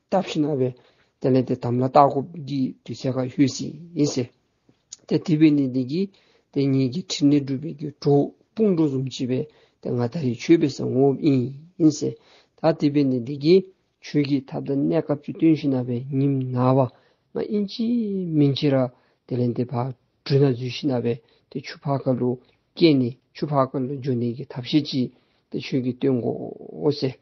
བཏབ་ཞིན་ན་སྦེ་དེ་ལས་ཏེ་དམ་ལ་བཏགས་དགོ་གི་དུས་ཚོད་ཁར་ལྷོད་ཅི་ཨིན་ཟེར། ཏེ་དེ་འབད་ནི་འདི་གིས་ཏེ་ངེ་གི་ཕྲིན་ལས་སྒྲུབ་པའི་གི་གྲོགས་དཔུང་གྲོགས་བཟུམ་ཅིག་སྦེ་ཏེ་ང་ད་རིས་ཁྱོད་འབད་སར་འོངམ་ཨིན་ཟེར། ད་དེ་འབད་ནི་འདི་གིས་ཁྱོད་ཀྱིས་ཐབས་དང་གནས་སྐབས་ཅིག་སྟོན་ཞིན་ན་སྦེ་ཉིནམ་ནངས་པ་ང་ཨིན་ཅི་མིན་ཅི་ར་དེ་ལས་ཏེ་ཕར་གྲུ་ནང་འཛུལ་ཞིན་ན་སྦེ་ཏེ་ཆུ་ཕར་ཁ་ལུ་བསྐྱལ་ནི་ཆུ་ཕར་ཁ་ལུ་འགྱོ་ནི་གི་ཐབས་ཤེས་ཅིག་ཏེ་ཁྱོད་ཀྱིས་སྟོན་དགོ་ཟེར།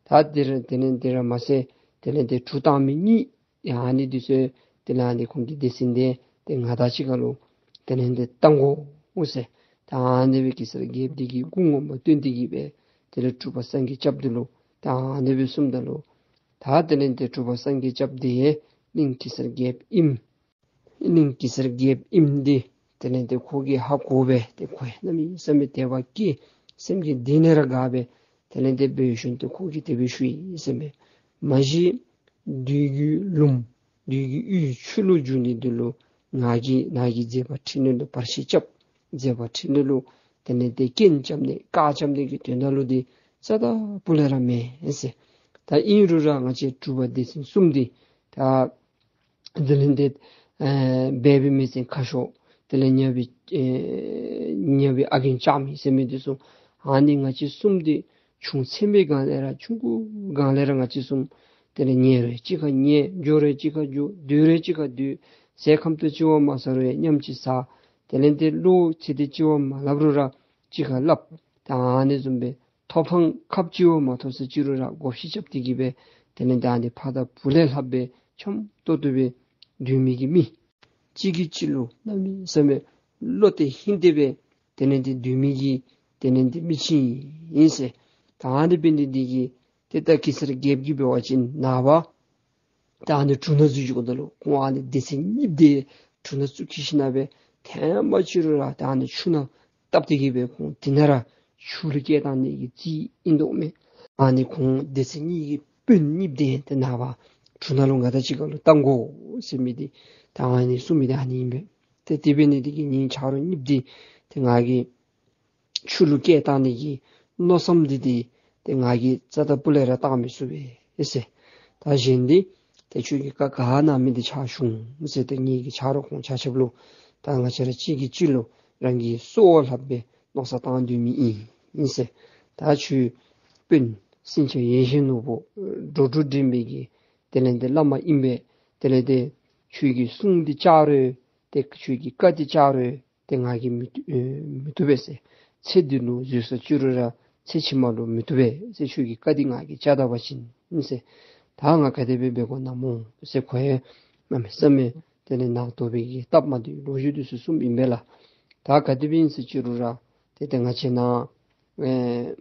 ད་དེ་ར་དེ་ལས་དེ་ར་མ་ཚད་དེ་ལས་ཏེ་གྲུ་བཏང་མི་གཉིས་ཡང་ཨ་ནི་འདི་ཚུ་དེ་ལས་ཨ་ནི་ཁོང་གི་སྡེ་ཚན་འདི་ཏེ་ང་དང་གཅིག་ཁར་ལུ་དེ་ལས་ཏེ་བཏང་དགོ་ཟེར། ད་ཨ་ནི་སྦེ་གེ་སར་རྒྱལཔོ་འདི་གིས་སྐུ་ངོ་མ་སྟོན་ཏེ་གི་སྦེ་དེ་ལས་གྲུབ་པ་སངས་རྒྱས་སྐྱབས་འདི་ལུ་ད་ཨ་ནི་སྦེ་གསུངམ་ད་ལུ་ད་དེ་ལས་ཏེ་གྲུབ་པ་སངས་རྒྱས་སྐྱབས་འདི་ཡང་གླིང་གེ་སར་རྒྱལཔོ་ཨིནམ་གླིང་གེ་སར་རྒྱལཔོ་ཨིནམ་འདི་དེ་ལས་ཏེ་ཁོ་གིས་ཧ་གོ་སྦེ་ཏེ་ཁོ་ཡང་གནམ་མེད་ས་མེད་དད་པ་སྐྱེས། སེམས་ཀྱི་གཏིང་ལས་ར་དགའ་སྦེ་དེ་ལས་ཏེ་འབད་ཞིནམ་ཏེ་ཁོ་གིས་དེ་སྦེ་ཞུ་ཡི་ཟེར་མས། མ་གཞི་བདུད་ཀྱི་ལུངམ་བདུད་ཀྱི་ཡུལ་ཆོས་ལུ་འགྱུར་ནི་འདི་ལུ་ང་གིས་ནཱ་གི་མཛད་པ་འཕྲིན་ལས་ལུ་བར་ཆད་རྐྱབ། མཛད་པ་འཕྲིན་ལས་ལུ་དེ་ལས་ཏེ་རྐྱེན་རྐྱབ་ནི་བཀག་རྐྱབ་ནི་གི་དོན་དག་ལུ་འདི་རྩ་དང་སྤུ་ལས་ར་མེན་ཟེར། ད་ཨིན་རུང་ར་ང་བཅས་གྲུབ་པ་སྡེ་ཚན་གསུམ་འདི་ད་དེ་ལས་ཏེ་ཨེ་སྦལ་པའི་མི་སེར་ཁ་ཤོར། དེ་ལས་ཉ་པའི་ཨེ་ཉ་པའི་ཨ་རྒན་ལྕགས་མི་ཟེར་མི་འདི་ཚུ་ཨ་ནི་ང་བཅས་གསུམ་འདི་ཆུང་ཚན་པའི་སྒང་ལས་ར་ཆུང་ཀུའི་སྒང་ལས་ར་ང་བཅས་གསུམ་དེ་ལས་ཉལ་རུང་གཅིག་ཁར་ཉལ། འགྱོ་རུང་གཅིག་ཁར་འགྱོ། སྡོད་རུང་གཅིག་ཁར་སྡོད། ཟས་ཁམ་ཏོག་གཅིག་པོ་མ་ཟ་རུང་ཡང་མཉམ་གཅིག་ཟ། དེ་ལས་ཏེ་བློ་ཚིག་འདི་གཅིག་པོ་མ་སླབ་རུང་ར་གཅིག་ཁར་སླབ། ད་ཨ་ནི་བཟུམ་སྦེ་ཐོབ་ཐང་ཁབ་གཅིག་པོ་མ་ཐོབ་ས་ཅིག་རུང་ར་བགོ་བཤའ་རྐྱབ་སྟེ་གི་སྦེ་དེ་ལས་ད་ཨ་ནི་ཕ་དང་བུ་ལས་ལྷག་སྦེ་འཆམ་ཏོག་ཏོ་སྦེ་སྡོད་མི་གི་མི་གཅིག་གིས་གཅིག་ལུ་གནམ་མེད་ས་མེད་བློ་གཏད་ཧིང་གཏད་སྦེ་དེ་ལས་ཏེ་སྡོད་མི་གི་དེ་ལས་ཏེ་མི་ཅིག་ཨིན་ཟེར། ད་ཨ་ནི་འབད་ནི་འདི་གིས་ཏེ་ད་གེ་སར་རྒྱལཔོ་གིས་འབད་བ་ཅིན་ནངས་པ་ད་ཨ་ནི་གྲུ་ནང་འཛུལ་འགྱོཝ་ད་ལུ་ཁོང་ཨ་ནི་སྡེ་ཚན་གཉིས་འདི་གྲུ་ནང་བཙུགས་ཞིནམ་སྦེ་ཐེངས་མ་གཅིག་རུང་ར་ད་ཨ་ནི་ཆུ་ནང་བཏབ་སྟེ་གི་སྦེ་ཁོང་དེ་ནང་ར་ཆུ་ལུ་བསྐྱལ་བཏང་ནི་གི་རྩིས་ཨིན་དོ་མས། ཨ་ནི་ཁོང་སྡེ་ཚན་གཉིས་ཀྱི་དཔོན་གཉིས་འདི་ཏེ་ནངས་པ་གྲུ་ནང་ལུ་ང་དང་གཅིག་ཁར་ལུ་བཏང་དགོ་ཟེར་མི་འདི་ད་ཨ་ནི་གསུངས་མི་འདི་ཨ་ནི་ཨིན་པས། ཏེ་དེ་འབད་ནི་འདི་གིས་ངེའི་ཆ་རོགས་གཉིས་འདི་ཏེ་ང་གིས་ཆུ་ལུ་བསྐྱལ་བཏང་ནི་གི་མནོ་བསམ་འདི་འདི་ཏེ་ང་གིས་རྩ་དང་སྤུ་ལས་ར་བཏང་མི་ཚུགས་པས་ཟེར། ད་གཞན་འདི་ཏེ་ཁྱོད་ཀྱིས་བཀའ་ག་གནང་མི་འདི་ཕྱག་ཞུ་འོང་ཟེར། ཏེ་ངེ་གི་ཆ་རོགས་ཁོང་ཆ་ཁྱབ་ལུ་ད་ང་བཅས་ར་གཅིག་གིས་གཅིག་ལུ་རང་གི་སྲོག་ལྷག་སྦེ་མནོ་བསམ་བཏང་སྡོད་མི་ཨིན་ཟེར། ད་ཁྱོད་དཔོན་སེང་ལྕམ་ཡེ་ཤེས་ནོར་བུ་འགྲོ་དྲུག་འདྲེན་པའི་གི་དེ་ལས་ཏེ་བླ་མ་ཨིན་པས། དེ་ལས་ཏེ་ཁྱོད་ཀྱི་གསུང་འདི་བཅག་རུང་ཏེ་ཁྱོད་ཀྱི་བཀའ་འདི་བཅག་རུང་ཏེ་ང་གིས་མི་བཏུབ་ཨེ་མི་བཏུབ་པས་ཟེར། ཚེ་འདི་ལུ་འཛོལ་ས་ཅིག་རུང་ར་ཚེ་ཕྱི་མ་ལུ་མི་བཏུབ་པས་ཟེར། ཁྱོད་ཀྱི་བཀའ་འདི་ང་གིས་བཅག་ད་པ་ཅིན་ཟེར། ད་ང་ག་དེ་སྦེ་འབད་དགོ་ན་སྨོ་ཟེར། ཁོ་ཡང་གནམ་མེད་ས་མེད་དེ་ལས་ནང་དོག་པའི་གི་སྟབས་མ་བདེ་ལོ་རྒྱུས་འདི་ཚུ་གསུངམ་ཨིན་པས་ལགས། ད་ག་དེ་སྦེ་ཨིན་ས་ཅིག་རུང་ར་ཏེ་ཏེ་ང་བཅས་ནཱ་ཨེ་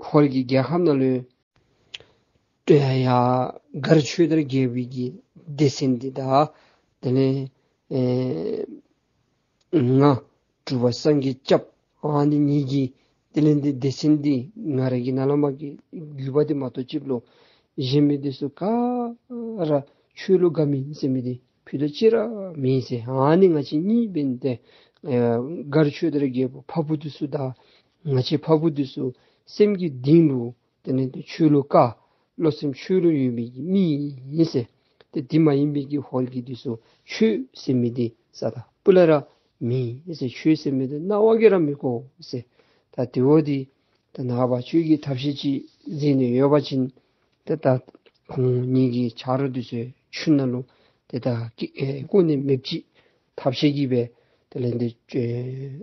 ཧོར་གྱི་རྒྱལ་ཁབ་ནང་ལུ་ཡ་མགར་ཆོས་དར་རྒྱལ་པོའི་གི་སྡེ་ཚན་འདི་དང་དེ་ལས་ཨེ་ང་གྲུབ་པ་སངས་རྒྱས་སྐྱབས་ཨ་ནི་གཉིས་ཀྱི་དེ་ལས་འདི་སྡེ་ཚན་འདི་ང་ར་གི་ནཱ་ལས་མར་གྱི་རྒྱུད་པ་འདི་མ་གཏོགས་ཅིག་ལུ་གཞན་མི་འདི་ཚུ་ག་ར་ཆོས་ལུ་དགའ་མི་ཨིན་ཟེར་མི་འདི་ཕུད་རྡོག་གཅིག་ར་མེད་ཟེར། ཨ་ནི་ང་བཅས་གཉིས་འབད་ནི་འདི་ཨེ་མགར་ཆོས་དར་རྒྱལ་པོ་ཕ་བུ་འདི་ཚུ་དང་ང་བཅས་ཕ་བུ་འདི་ཚུ་སེམས་ཀྱི་གཏིང་ལུ་དེ་ལས་ཏེ་ཆོས་ལུ་དགའ། བློ་སེམས་ཆོས་ལུ་ཡོད་པའི་གི་མི་ཨིན་ཟེར། ཏེ་དེ་མ་ཡིན་པའི་གི་ཧོར་གྱི་འདི་ཚུ་ཆོས་ཟེར་མི་འདི་རྩ་དང་སྤུ་ལས་ར་མེད་ཟེར། ཆོས་ཟེར་མི་འདི་རྣ་བ་གིས་ར་མི་གོ་ཟེར། ད་དེ་འབདཝ་ད་ད་ནངས་པ་ཁྱོད་ཀྱིས་ཐབས་ཤེས་ཅིག་མཛད་ནི་ཡོད་པ་ཅིན་ཏེ་ད་ཁོང་གཉིས་ཀྱི་ཆ་རོགས་འདི་ཚུ་ཆུ་ནང་ལུ་ཏེ་ད་ཀི་ཨེ་བཀོ་ནི་མེདཔ་ཅིག་ཐབས་ཤེས་ཀྱིས་སྦེ་དེ་ལས་འདི་ཨེ་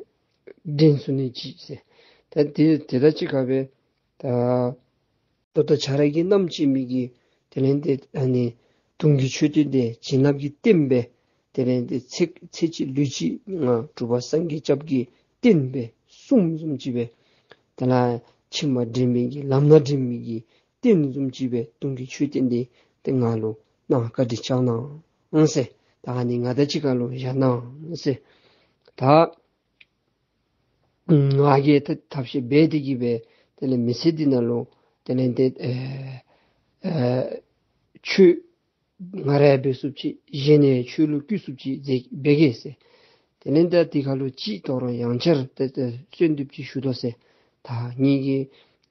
འདྲེན་ཚུགས་ནི་ཅིག་ཟེར། ད་དེ་དེ་དང་གཅིག་ཁར་སྦེ་ད་ད་ལྟོ་ཁྱོད་ར་གིས་བསྣམས་བྱོན་མི་གི་དེ་ལས་ཏེ་ཨ་ནི་དུང་གི་མཆོད་རྟེན་འདི་བྱིན་རླབས་ཀྱི་རྟེན་སྦེ་དེ་ལས་ཏེ་ཚེ་ཚེ་གཅིག་ལུས་གཅིག་ང་གྲུབ་པ་སངས་རྒྱས་སྐྱབས་ཀྱི་རྟེན་སྦེ་གསུངམ་བཟུམ་ཅིག་སྦེ་དེ་ལས་ཕྱི་མ་འདྲེན་པའི་གི་ལམ་སྣ་འདྲེན་པའི་གི་རྟེན་བཟུམ་ཅིག་སྦེ་དུང་གི་མཆོད་རྟེན་འདི་ཏེ་ང་ལུ་གནང་བཀའ་དྲིན་བསྐྱང་གནང་ཟེར། ད་ཨ་ནི་ང་དང་གཅིག་ཁར་ལུ་བཞག་གནང་ཟེར། ད་ང་གིས་ཐབས་ཤེས་འབད་དེ་གི་སྦེ་དེ་ལས་མི་ཚེ་འདི་ནང་ལུ་ དེ་ལས་ཏེ་ཨེ་ཨེ་ཁྱོད་ང་ར་འབད་ཚུགསཔ་ཅིག་གཞན་ཡང་ཁྱོད་ལུ་བསྐུལ་ཚུགསཔ་ཅིག་མཛད་འབད་གེ་ཟེར། དེ་ལས་ད་དེ་ཁར་ལུ་ཅིག་དོ་རུང་ཡང་བསྐྱར་ཏེ་ཏེ་གསོལ་འདེབས་ཅིག་ཞུ་དོ་ཟེར། ད་ངེ་གི་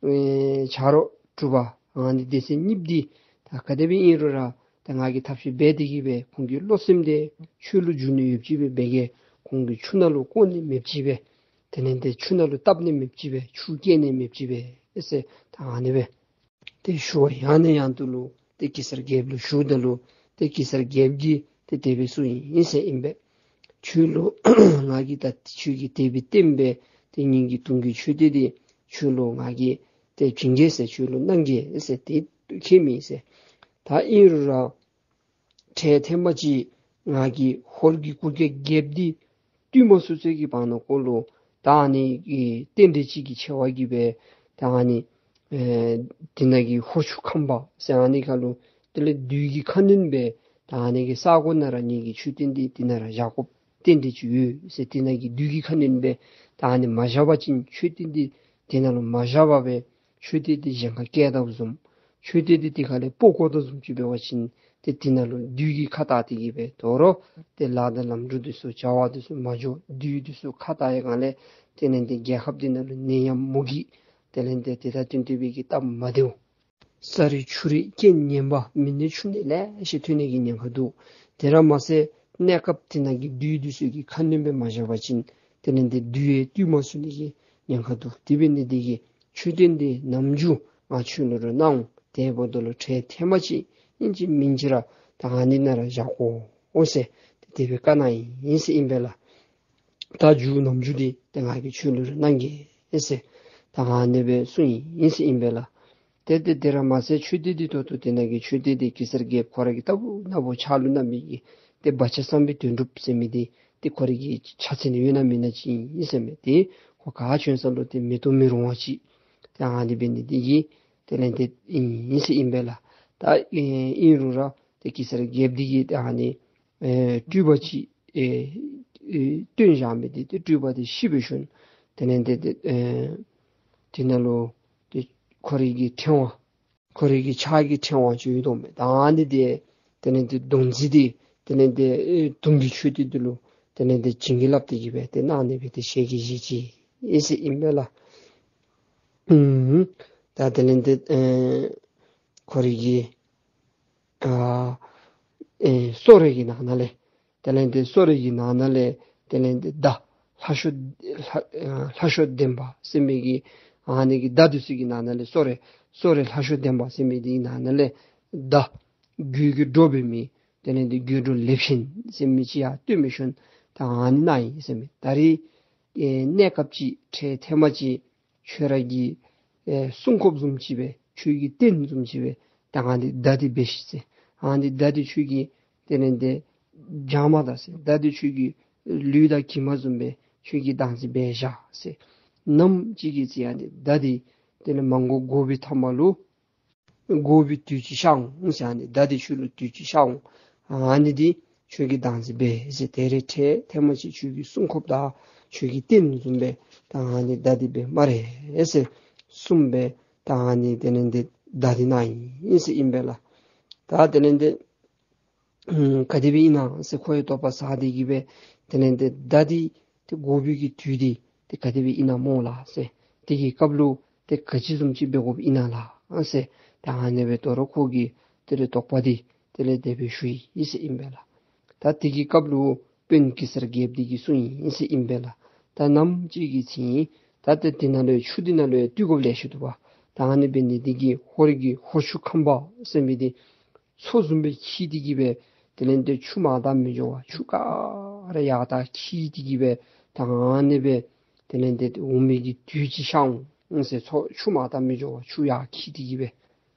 ཨེ་ཆ་རོགས་གྲུ་པ་ཨ་ནི་སྡེ་ཚན་གཉིས་པོ་འདི་ད་ག་དེ་སྦེ་ཨིན་རུང་ར་ད་ང་གིས་ཐབས་ཤེས་འབད་དེ་གིས་སྦེ་ཁོང་གི་བློ་སེམས་འདི་ཆོས་ལུ་འཇུག་ནི་ཡོདཔ་ཅིག་སྦེ་འབད་གེ། ཁོང་གི་ཆུ་ནང་ལུ་བཀོ་ནི་མེདཔ་ཅིག་སྦེ། དེ་ལས་ཏེ་ཆུ་ནང་ལུ་བཏབ་ནི་མེདཔ་ཅིག་སྦེ། ཆུ་བཀལ་ནི་མེདཔ་ཅིག་སྦེ་ཨེ་ཟེར་ད་ཨ་ནི་སྦེ་ཏེ་ཞུ་བ་ཡང་ནས་ཡང་དུ་ལུ་ཏེ་གེ་སར་རྒྱལཔོ་ལུ་ཞུཝ་ད་ལུ་ཏེ་གེ་སར་རྒྱལཔོ་གིས་ཏེ་དེ་སྦེ་གསུངས་ཡི་ཟེར་ཨིན་པས། ཁྱོད་ལུ་ང་གིས་ད་ཁྱོད་ཀྱི་དད་པའི་རྟེན་སྦེ་ཏེ་སྙིང་གི་དུང་གི་མཆོད་རྟེན་འདི་ཁྱོད་ལུ་ང་གིས་ཏེ་བྱིན་གེ་ཟེར། ཁྱོད་ལུ་གནང་གེ་ཟེར་ཏེ་ཁྱད་མེད་ཟེར། ད་ཨིན་རུང་ར་འཕྲལ་ཐེངས་མ་ཅིག་ང་གིས་ཧོར་གྱི་གུར་དཀར་རྒྱལཔོ་འདི་བཏུལ་མ་ཚུགས་ཚད་ཀྱི་བར་ན་ཁོ་ལུ་ད་ཨ་ནི་གི་རྟེན་འབྲེལ་ཅིག་གི་ཆེ་བ་གིས་སྦེ་ད་ཨ་ནི་ཨེ་དེ་ནང་གི་ཧོར་ཆུ་ཁམས་པ་ཟེར་ཨ་ནི་ཁར་ལུ་དེ་ལས་བདུད་ཀྱི་ཁ་གནོན་སྦེ་ད་ཨ་ནི་གི་ས་གོ་ནང་ར་ངེ་གི་མཆོད་རྟེན་འདི་དེ་ནང་ར་བཞག་དགོཔ་རྟེན་འབྲེལ་ཅིག་ཡོད་ཟེར། དེ་ནང་གི་བདུད་ཀྱི་ཁ་གནོན་སྦེ་ད་ཨ་ནི་མ་བཞག་པ་ཅིན་མཆོད་རྟེན་འདི་དེ་ནང་ལུ་མ་བཞག་པར་སྦེ་མཆོད་རྟེན་འདི་གཞན་ཁར་བསྐྱལ་དོ་བཟུམ་མཆོད་རྟེན་འདི་དེ་ཁ་ལས་སྤོ་བཀོ་དོ་བཟུམ་ཅིག་འབད་བ་ཅིན་ཏེ་དེ་ནང་ལུ་བདུད་ཀྱིས་ཁ་བཏགས་ཏེ་གིས་སྦེ་དོ་རུང་ཏེ་ལཱ་དང་ལམ་འགྲོ་འདི་ཚུ་བྱ་བ་འདི་ཚུ་མ་འགྱོ། བདུད་འདི་ཚུ་ཁ་བཏགས་ཡི་གང་ལས་དེ་ལས་ཏེ་རྒྱལ་ཁབ་འདི་ནང་ལུ་ནད་ཡམས་མུ་གེ་དེ་ལས་ཏེ་དེ་དང་བསྟུན་ཏེ་སྦེ་གི་སྟབས་མ་བདེཝ། ས་རུད་ཆུ་རུད་རྐྱེན་ངན་པ་མི་ནད་ཕྱུགས་ནད་ལེ་ཤ་ཐོན་ནི་གི་ཉེན་ཁ་འདུག། དེ་ར་མ་ཚད་གནས་སྐབས་དེ་ནང་གི་བདུད་འདི་ཚུ་གིས་ཁ་གནོན་སྦེ་མ་བཞག་པ་ཅིན་དེ་ལས་ཏེ་བདུད་ཡང་བཏུལ་མ་ཚུགས་ནི་གི་ཉེན་ཁ་འདུག། དེ་འབད་ནི་འདི་གིས་མཆོད་རྟེན་འདི་ནམ་རྒྱུན་ང་ཁྱོད་ལུ་ར་གནང་འོང་། དེ་འབདཝ་ད་ལུ་འཕྲལ་ཐེངས་མ་ཅིག་ཨིན་ཅི་མིན་ཅི་ར་ད་ཨ་ནི་ནང་ར་བཞག་དགོ་འོང་ཟེར་ཏེ་དེ་སྦེ་བཀའ་གནང་ཡི་ཟེར་ཨིན་པས་ལགས། ད་མཇུག་ནམ་མཇུག་འདི་ཏེ་ང་གིས་ཁྱོད་ལུ་ར་གནང་གེ་ཟེར་ད་ཨ་ནི་སྦེ་གསུངས་ཡི་ཟེར་ཨིན་པས་ལགས། ཏེ་ཏེ་དེ་ར་མ་ཚད་མཆོད་རྟེན་འདི་ད་ལྟོ་དེ་ནང་གི་མཆོད་རྟེན་འདི་གེ་སར་རྒྱལཔོ་ཁོ་ར་གིས་ལྟ་བུ་ན་བུ་ཕྱག་ལུ་བསྣམས་མི་གི་ཏེ་བ་ཅ་བསམ་པའི་དོན་གྲུབ་ཟེར་མི་འདི་ཏེ་ཁོ་ར་གི་ཕྱག་མཚན་ཡོད་ན་མེད་ན་ཅིག་ཨིན་ཟེར་མས། ཏེ་ཁོ་ག་བྱོན་ས་ལུ་ཏེ་མེད་དུ་མི་རུང་བ་ཅིག་ཏེ་ཨ་ནི་འབད་ནི་འདི་གིས་དེ་ལས་ཏེ་ཨིན་ཟེར་ཨིན་པས་ལགས། ད་ཨིན་རུང་ར་ཏེ་གེ་སར་རྒྱལཔོ་འདི་གིས་ཏེ་ཨ་ནི་ཨེ་སྤྲུལ་པ་ཅིག་ཨེ་ཨེ་བཏོན་བཞག་མི་འདི་ཏེ་སྤྲུལ་པ་འདི་ཤི་སྦེ་ཤོར། དེ་ལས་ཏེ་ཏེ་ཨེ་དེ་ནང་ལུ་ཏེ་ཁོ་རའི་གི་ཕྲེང་བ་ཁོ་རའི་གི་ཕྱག་གི་ཕྲེང་བ་ཅིག་ཡོད་དོ་མས། ད་ཨ་ནི་འདི་དེ་ལས་ཏེ་མདོང་རྩེ་འདི་དེ་ལས་ཏེ་ཨེ་དུང་གི་མཆོད་རྟེན་འདི་ལུ་དེ་ལས་ཏེ་བྱིན་གྱིས་བརླབས་ཏེ་གིས་སྦེ་ཏེ་གནང་ནི་སྦེ་ཏེ་ཞལ་གྱིས་བཞེས་ཅི་ཨིན་ཟེར་ཨིན་པས་ལགས། ཨུམ། ད་དེ་ལས་ཏེ་ཨེ་ཁོ་རའི་གི་ཨ་ཨེ་སོ་རེ་གི་ནང་ན་ལས་དེ་ལས་ཏེ་སོ་རེ་གི་ནང་ན་ལས་དེ་ལས་ཏེ་མདའ་ལྷ་ཤོ་ལྷ་ཨ་ལྷ་ཤོ་ལྡན་པ་ཟེར་མི་གི་ཨ་ནི་གི་མདའ་འདི་ཚུ་གི་ནང་ན་ལས་སོ་རེ་སོ་རེ་ལྷ་ཤོ་ལྡན་པ་ཟེར་མི་འདི་གི་ནང་ན་ལས་མདའ་རྒྱུད་ཀྱི་སྒྲོ་འབད་མི་དེ་ལས་ཏེ་རྒྱུད་སྒྲོ་ལེབ་ཆེན་ཟེར་མི་ཅིག་ཡང་བཏོན་སྦེ་ཤོར། ད་ཨ་ནི་གནང་ཡི་ཟེར་མས། ད་རེས་ཨེ་གནས་སྐབས་ཅིག་འཕྲལ་ཐེངས་མ་ཅིག་ཁྱོད་ར་གི་ཨེ་སྲུང་སྐྱོབ་བཟུམ་ཅིག་སྦེ་ཁྱོད་ཀྱི་རྟེན་བཟུམ་ཅིག་སྦེ་ད་ཨ་ནི་མདའ་འདི་འབད་ཤིག་ཟེར། ཨ་ནི་མདའ་འདི་ཁྱོད་ཀྱི་དེ་ལས་ཏེ་རྒྱང་མ་དང་ཟེར། མདའ་འདི་ཁྱོད་ཀྱི་ལུས་དང་གྱིབ་མ་བཟུམ་སྦེ་ཁྱོད་ཀྱིས་བདག་འཛིན་འབད་བཞག་ཟེར། ནམ་ཅིག་གི་ཚེ་ཨ་ནི་མདའ་འདི་དེ་ལས་མ་དགོ་དགོ་པའི་ཐ་མ་ལུ་དགོ་པའི་དུས་ཅིག་ཤར་འོང་ཟེར། ཨ་ནི་མདའ་འདི་ཁྱོད་ལུ་དུས་ཅིག་ཤར་འོང་། ཨ་ནི་འདི་ཁྱོད་ཀྱིས་བདག་འཛིན་འབད་ཟེར། ད་རེས་འཕྲལ་ཐེངས་མ་ཅིག་ཁྱོད་ཀྱི་སྲུང་སྐྱོབ་དང་ཁྱོད་ཀྱི་རྟེན་བཟུམ་སྦེ་ད་ཨ་ནི་མདའ་འདི་འབད་སྨ་རེ་ཟེར་གསུངས་སྦེ་ད་ཨ་ནི་དེ་ལས་ཏེ་མདའ་འདི་གནང་ཡི་ཟེར་ཨིན་པས་ལགས། ད་དེ་ལས་ཏེ་ཨུམ་ག་དེ་སྦེ་ཨིན་ན་ཟེར་ཁོ་ཡང་དོགས་པ་ཟ་སྟེ་གིས་སྦེ་དེ་ལས་ཏེ་མདའ་འདི་ཏེ་དགོ་པའི་གི་དུས་འདི་ཏེ་ག་དེ་སྦེ་ཨིན་ན་སྨོ་ལགས་ཟེར། དེ་གི་སྐབས་ལུ་ཏེ་ག་ཅི་བཟུམ་ཅིག་འབད་དགོཔ་ཨིན་ན་ལགས་ཟེར། ད་ཨ་ནི་སྦེ་དོ་རུང་ཁོ་གིས་དེ་ལས་དོགས་པ་འདི་དེ་ལས་དེ་སྦེ་ཞུ་ཡི་ཟེར་ཨིན་པས་ལགས། ད་དེ་གི་སྐབས་ལུ་དཔོན་གེ་སར་རྒྱལཔོ་འདི་གིས་གསུངས་ཡི་ཟེར་ཨིན་པས་ལགས། ད་ནམ་ཅིག་གི་ཚེ་ད་ཏེ་དེ་ནང་ལུ་ཆུ་འདི་ནང་ལུ་བཏུལ་དགོཔ་ལེ་ཤ་འདུག་པ། ད་ཨ་ནི་འབད་ནི་འདི་གིས་ཧོར་གྱི་ཧོར་ཆུ་ཁམས་པ་ཟེར་མི་འདི་མཚོ་བཟུམ་སྦེ་འཁྱིལ་ཏེ་གིས་སྦེ་དེ་ལས་ཏེ་ཆུ་མར་དང་མི་འགྱོ་བར་ཆུ་ག་ར་ཡར་དང་འཁྱིལ་ཏེ་གིས་སྦེ་ད་ཨ་ནི་སྦེ་དེ་ལས་ཏེ་འོང་མི་གི་དུས་ཅིག་ཤར་འོང་ཟེར། མཚོ་ཆུ་མར་དང་མི་འགྱོ་བར་ཆུ་ཡར་འཁྱིལ་ཏེ་གིས་སྦེ་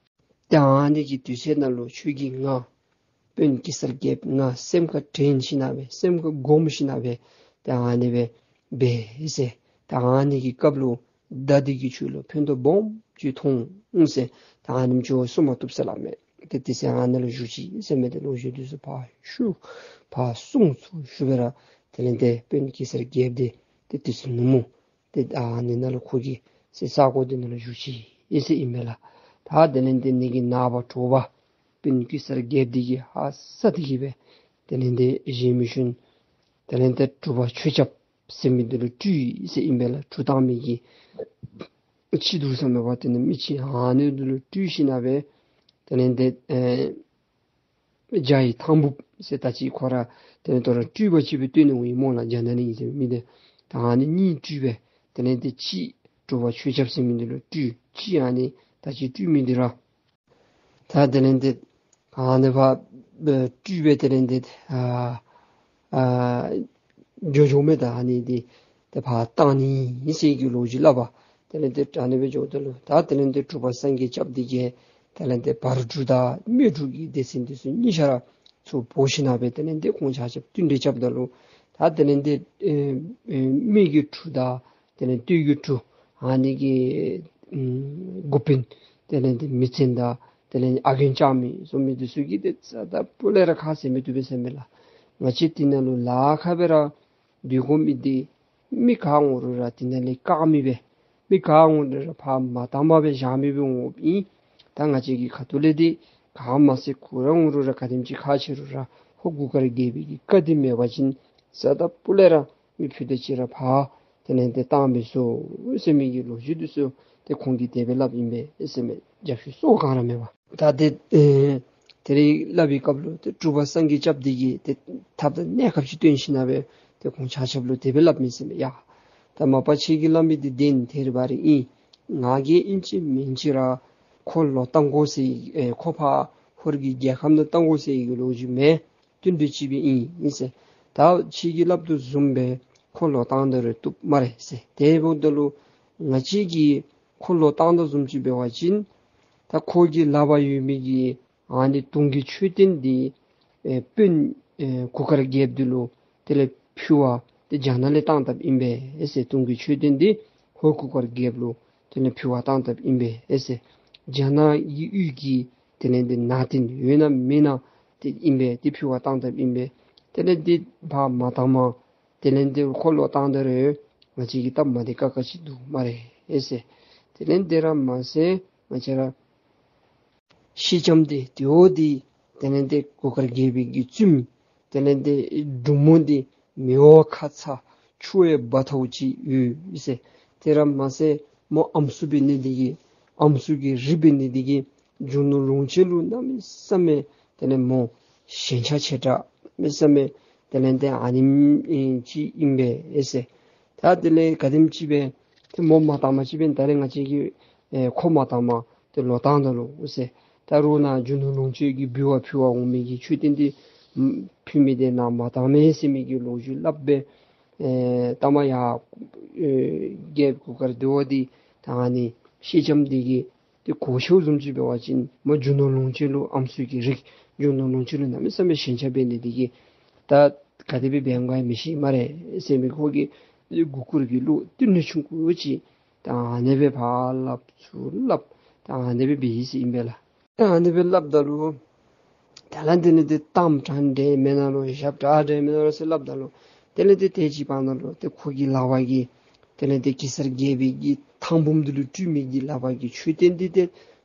ད་ཨ་ནི་གི་དུས་ཚོད་ནང་ལུ་ཁྱོད་ཀྱིས་ང་དཔོན་གེ་སར་རྒྱལཔོ་ང་སེམས་ཁར་དྲན་ཞིན་ན་སྦེ་སེམས་ཁར་སྒོམ་ཞིན་ན་སྦེ་ད་ཨ་ནི་སྦེ་འབད་ཟེར། ད་ཨ་ནི་གི་སྐབས་ལུ་མདའ་འདི་གིས་ཁྱོད་ལུ་ཕན་ཐོགས་སྦོམ་ཅིག་ཐོགས་འོང་ཟེར། ད་ཨ་ནེམ་ཅིག་གསུང་མ་བཏུབ་ཟེར་སླབ་མས། ཏེ་དེ་ཚེ་ཨ་ནཱ་ལུ་བཞུགས་ཅི་ཟེར་མས། ཏེ་ལོ་རྒྱུས་འདི་ཚུ་ཕར་ཞུ་ཕར་གསུང་ཚུར་ཞུ་སྦེ་ར་དེ་ལས་ཏེ་དཔོན་གེ་སར་རྒྱལཔོ་འདི་ཏེ་དེ་ཚེ་ནུབ་མོ་ཏེ་ཨ་ནི་ནང་ལུ་ཁོ་གི་ས་ས་གོ་འདི་ནང་ལུ་བཞུགས་ཅི་ཟེར་ཨིན་མས་ལགས། ད་དེ་ལས་ཏེ་ནི་གི་ནངས་པ་དྲོ་པ་སྤུན་གེ་སར་རྒྱལཔོ་འདི་གིས་ཧ་སག་སྟེ་གི་སྦེ་དེ་ལས་ཏེ་གཞན་མི་གཞོན་དེ་ལས་ཏེ་གྲུབ་པ་ཆོས་སྐྱབས་ཟེར་མི་འདི་ལུ་སྤྲུལ་ཟེར་ཨིན་པས་ལགས། གྲུ་བཏང་མི་གི་ཅིག་འདུག་ཟེར་མས་པ། དེ་ནི་མི་ཅིག་ཨ་ནི་འདི་ལུ་སྤྲུལ་ཞིནམ་ལས་དེ་ལས་ཏེ་ཨེ་བྱ་ཡི་ཐང་འབུབ་ཟེར་ད་ཅི་ཁོ་ར་དེ་ལས་ཏེ་ར་སྤྲུལ་པ་ཅིག་སྦེ་སྟོན་ནི་འོང་ཡི་སྨོ་ལགས། རྒྱ་ནག་ནི་ཨིན་ཟེར་མི་འདི་ད་ཨ་ནི་གཉིས་སྤྲུལ་པས། དེ་ལས་ཏེ་ཅིག་གྲུབ་པ་ཆོས་སྐྱབས་ཟེར་མི་འདི་ལུ་སྤྲུལ། ཅིག་ཨ་ནི་ད་ཅི་སྤྲུལ་མི་འདི་ར་ད་དེ་ལས་ཏེ་ཨ་ནི་ཕར་སྤྲུལ་པས། དེ་ལས་ཏེ་ཨ་ཨ་འགྱོ་འགྱོཝ་མས། ད་ཨ་ནི་འདི་ཏེ་ཕར་བཏང་ནི་ཨིན་ཟེར་གྱི་ལོ་རྒྱུས་སླབ་པ། དེ་ལས་ཏེ་ད་ཨ་ནི་སྦེ་འགྱོཝ་ད་ལུ་ད་དེ་ལས་ཏེ་གྲུབ་པ་སངས་རྒྱས་སྐྱབས་འདི་གིས་དེ་ལས་ཏེ་བར་འབྲུག་དང་སྨད་འབྲུག་གི་སྡེ་ཚན་འདི་ཚུ་གཉིས་ཆ་ར་ཚུར་འབོ་ཞིནམ་ལས་དེ་ལས་ཏེ་ཁོང་ཆ་ཁྱབ་བསྟུན་གྲོས་རྐྱབ་ད་ལུ་ད་དེ་ལས་ཏེ་ཨེ་ཨེ་སྨད་ཀྱི་གྲུ་དང་དེ་ལས་སྟོད་ཀྱི་གྲུ་ཨ་ནི་གི་ཨམ་འགོ་དཔོན་དེ་ལས་ཏེ་མི་ཆེན་དང་དེ་ལས་ཨ་རྒན་ལྕགས་མི་བཟུམ་མི་འདི་ཚུ་གིས་ཏེ་རྩ་དང་སྤུ་ལས་ར་ཁ་བཟེད་མི་བཏུབ་པས་ཟེར་མས་ལགས། ང་བཅས་འདི་ནང་ལུ་ལཱ་ཁག་སྦེ་ར་སྡོད་དགོ་མི་འདི་མི་ག་འོང་རུང་ར་འདི་ནང་ལས་བཀག་མི་སྦེ་མི་ག་འོང་རུང་ར་ཕར་མ་བཏང་པར་སྦེ་བཞག་མི་སྦེ་འོངམ་ཨིན། ད་ང་བཅས་ཀྱི་ཁ་ཐུག་ལས་འདི་ག་མ་ཚད་གུ་ར་འོང་རུང་ར་ག་དེམ་ཅིག་ཁག་ཆེ་རུང་ར་ཧོར་གུར་དཀར་རྒྱལ་པོའི་གི་བཀའ་འདི་མེད་པ་ཅིན་རྩ་དང་སྤུ་ལས་ར་མི་ཕུད་རྡོག་ཅིག་ར་ཕར་དེ་ལས་ཏེ་བཏང་མི་ཚུགས་ཟེར་མི་གི་ལོ་རྒྱུས་འདི་ཚུ་ཏེ་ཁོང་གིས་དེ་སྦེ་སླབ་ཨིན་པས་ཟེར་མས། རྒྱབ་ཤུལ་སོ་གང་ར་མེད་པར། ད་ཏེ་ཨེ་དེ་རེ་སླབ་པའི་སྐབས་ལུ་ཏེ་གྲུབ་པ་སངས་རྒྱས་སྐྱབས་འདི་གིས་ཏེ་ཐབས་དང་གནས་སྐབས་ཅིག་སྟོན་ཞིནམ་ལས་ཏེ་ཁོང་ཆ་ཁྱབ་ལུ་དེ་སྦེ་སླབ་མས་ཟེར་མས། ཡ་ད་མ་པ་ཁྱེད་ཀྱིས་སླབ་མི་འདི་བདེན་ཐད་རི་བ་རི་ཨིན། ང་གིས་ཨིན་ཅི་མིན་ཅི་ར་ཁོ་ལོག་བཏང་དགོ་ཟེར་ཨེ་ཁོ་ཕར་ཧོར་གྱི་རྒྱལ་ཁམས་ནང་བཏང་དགོ་ཟེར་གྱི་ལོ་རྒྱུས་མེད། བསྟུན་གྲོས་ཅིག་སྦེ་ཨིན་ཨིན་ཟེར། ད་ཁྱེད་ཀྱིས་སླབ་དོ་བཟུམ་སྦེ་ཁོ་ལོག་བཏང་ད་རུང་བཏུབ་སྨ་རེ་ཟེར། དེ་འབདཝ་ད་ལུ་ང་བཅས་ཀྱིས་ཁོ་ལོག་བཏང་དོ་བཟུམ་ཅིག་འབད་བ་ཅིན་ད་ཁོ་གི་ལག་པར་ཡོད་མི་གི་ཨ་ནི་དུང་གི་མཆོད་རྟེན་འདི་ཨེ་དཔོན་ཨེ་གུར་དཀར་རྒྱལཔོ་འདི་ལུ་དེ་ལས་ཕུལ་བར་ཏེ་རྒྱ་ནག་ལས་བཏང་བཏངམ་ཨིན་པས་ཟེར། དུང་གི་མཆོད་རྟེན་འདི་ཧོར་གུར་དཀར་རྒྱལཔོ་ལུ་དེ་ལས་ཕུལ་བར་བཏང་བཏངམ་ཨིན་པས་ཟེར། རྒྱ་ནག་གི་ཡུལ་གྱི་དེ་ལས་ཏེ་ནང་རྟེན་ཡོད་ན་མེད་ན་ཏེ་ཨིན་པས། ཏེ་ཕུལ་བར་བཏང་བཏངམ་ཨིན་པས། དེ་ལས་ཏེ་ཕར་མ་བཏངམ་དེ་ལས་ཏེ་ཁོ་ལོག་བཏང་ད་རུང་ང་བཅས་ཀྱི་སྟབས་མ་བདེ་ཁག་ཁ་ཅིག་འདུག་སྨ་རེ་ཟེར། དེ་ལས་དེ་ར་མ་ཚད་ང་བཅས་ར་སེང་ལྕམ་འདི་དེ་བ་འདི་དེ་ལས་ཏེ་གུར་དཀར་རྒྱལ་པོའི་གི་བཙུནམོ་དེ་ལས་ཏེ་འབྲུག་མོ་འདི་མི་འོ་ཁ་ཚ་ཆུ་འོད་འབར་ཐོག་ཅིག་ཡོད་ཟེར། དེ་ར་མ་ཚད་མོ་ཨམ་སྲུ་འབད་ནི་འདི་གིས་ཨམ་སྲུ་གི་རིགས་འབད་ནི་འདི་གིས་རྒྱུ་ནོར་ལོངས་སྤྱོད་ལུ་གནམ་མེད་ས་མེད་དེ་ལས་མོ་ཞེན་ཆགས་ཆེ་དྲགས་གནམ་མེད་ས་མེད་དེ་ལས་ཏེ་ཨ་ནེམ་ཅིག་ཨིན་པས་ཟེར། ད་དེ་ལས་ག་དེམ་ཅིག་སྦེ་ཏེ་མོ་མ་བཏང་པ་ཅིན་ད་རེས་ང་བཅས་ཀྱིས་ཨེ་ཁོ་མ་བཏང་པར་ཏེ་ལོག་བཏང་ད་ལོ་ཟེར། ད་རུང་ནཱ་རྒྱུ་ནོར་ལོངས་སྤྱོད་ཀྱི་འབུལ་བ་ཕུལ་བར་འོང་མི་གི་མཆོད་རྟེན་འདི་ཕུལ་མི་འདི་ནཱ་མ་བཏང་མས་ཟེར་མི་གི་ལོ་རྒྱུས་སླབ་སྦེ་ཨེ་ད་མ་ཡར་ཨེ་རྒྱལཔོ་གུར་དཀར་དེ་བ་འདི་ད་ཨ་ནི་སེང་ལྕམ་འདི་གིས་ཏེ་གོ་ཤེས་བཟུམ་ཅིག་འབད་བ་ཅིན་མོ་རྒྱུ་ནོར་ལོངས་སྤྱོད་ལུ་ཨམ་སྲུ་གི་རིགས་རྒྱུ་ནོར་ལོངས་སྤྱོད་ལུ་གནམ་མེད་ས་མེད་ཞེན་ཆགས་འབད་ནི་འདི་གིས་ད་ག་དེ་སྦེ་འབད་འོང་ག་མི་ཤེས་སྨ་རེ་ཟེར་མི་ཁོ་གིས་མགུ་སྐོར་གྱི་བློ་བསྟུན་ནི་ཆུང་ཀུ་ཅིག་ད་ཨ་ནེ་སྦེ་ཕར་སླབ་ཚུར་སླབ་ད་ཨ་ནེ་སྦེ་འབད་ཡི་ཟེར་ཨིན་པས་ལགས། ད་ཨ་ནེ་སྦེ་སླབ་ད་ལུ་དེ་ལས་དེ་ལས་ཏེ་གཏམ་དྲང་འདྲ་མེན་ན་ལོ་ཞབས་དྲང་འདྲ་མེན་ན་ལོ་ཟེར་སླབ་ད་ལུ་དེ་ལས་དེ་དེ་ཅིག་བར་ན་ལུ་ཏེ་ཁོ་གི་ལག་པ་གི་དེ་ལས་དེ་གེ་སར་རྒྱལ་པོའི་གི་ཐང་འབུམ་འདི་ལུ་སྤྲུལ་མི་གི་ལག་པ་གི་མཆོད་རྟེན་འདི་ཏེ་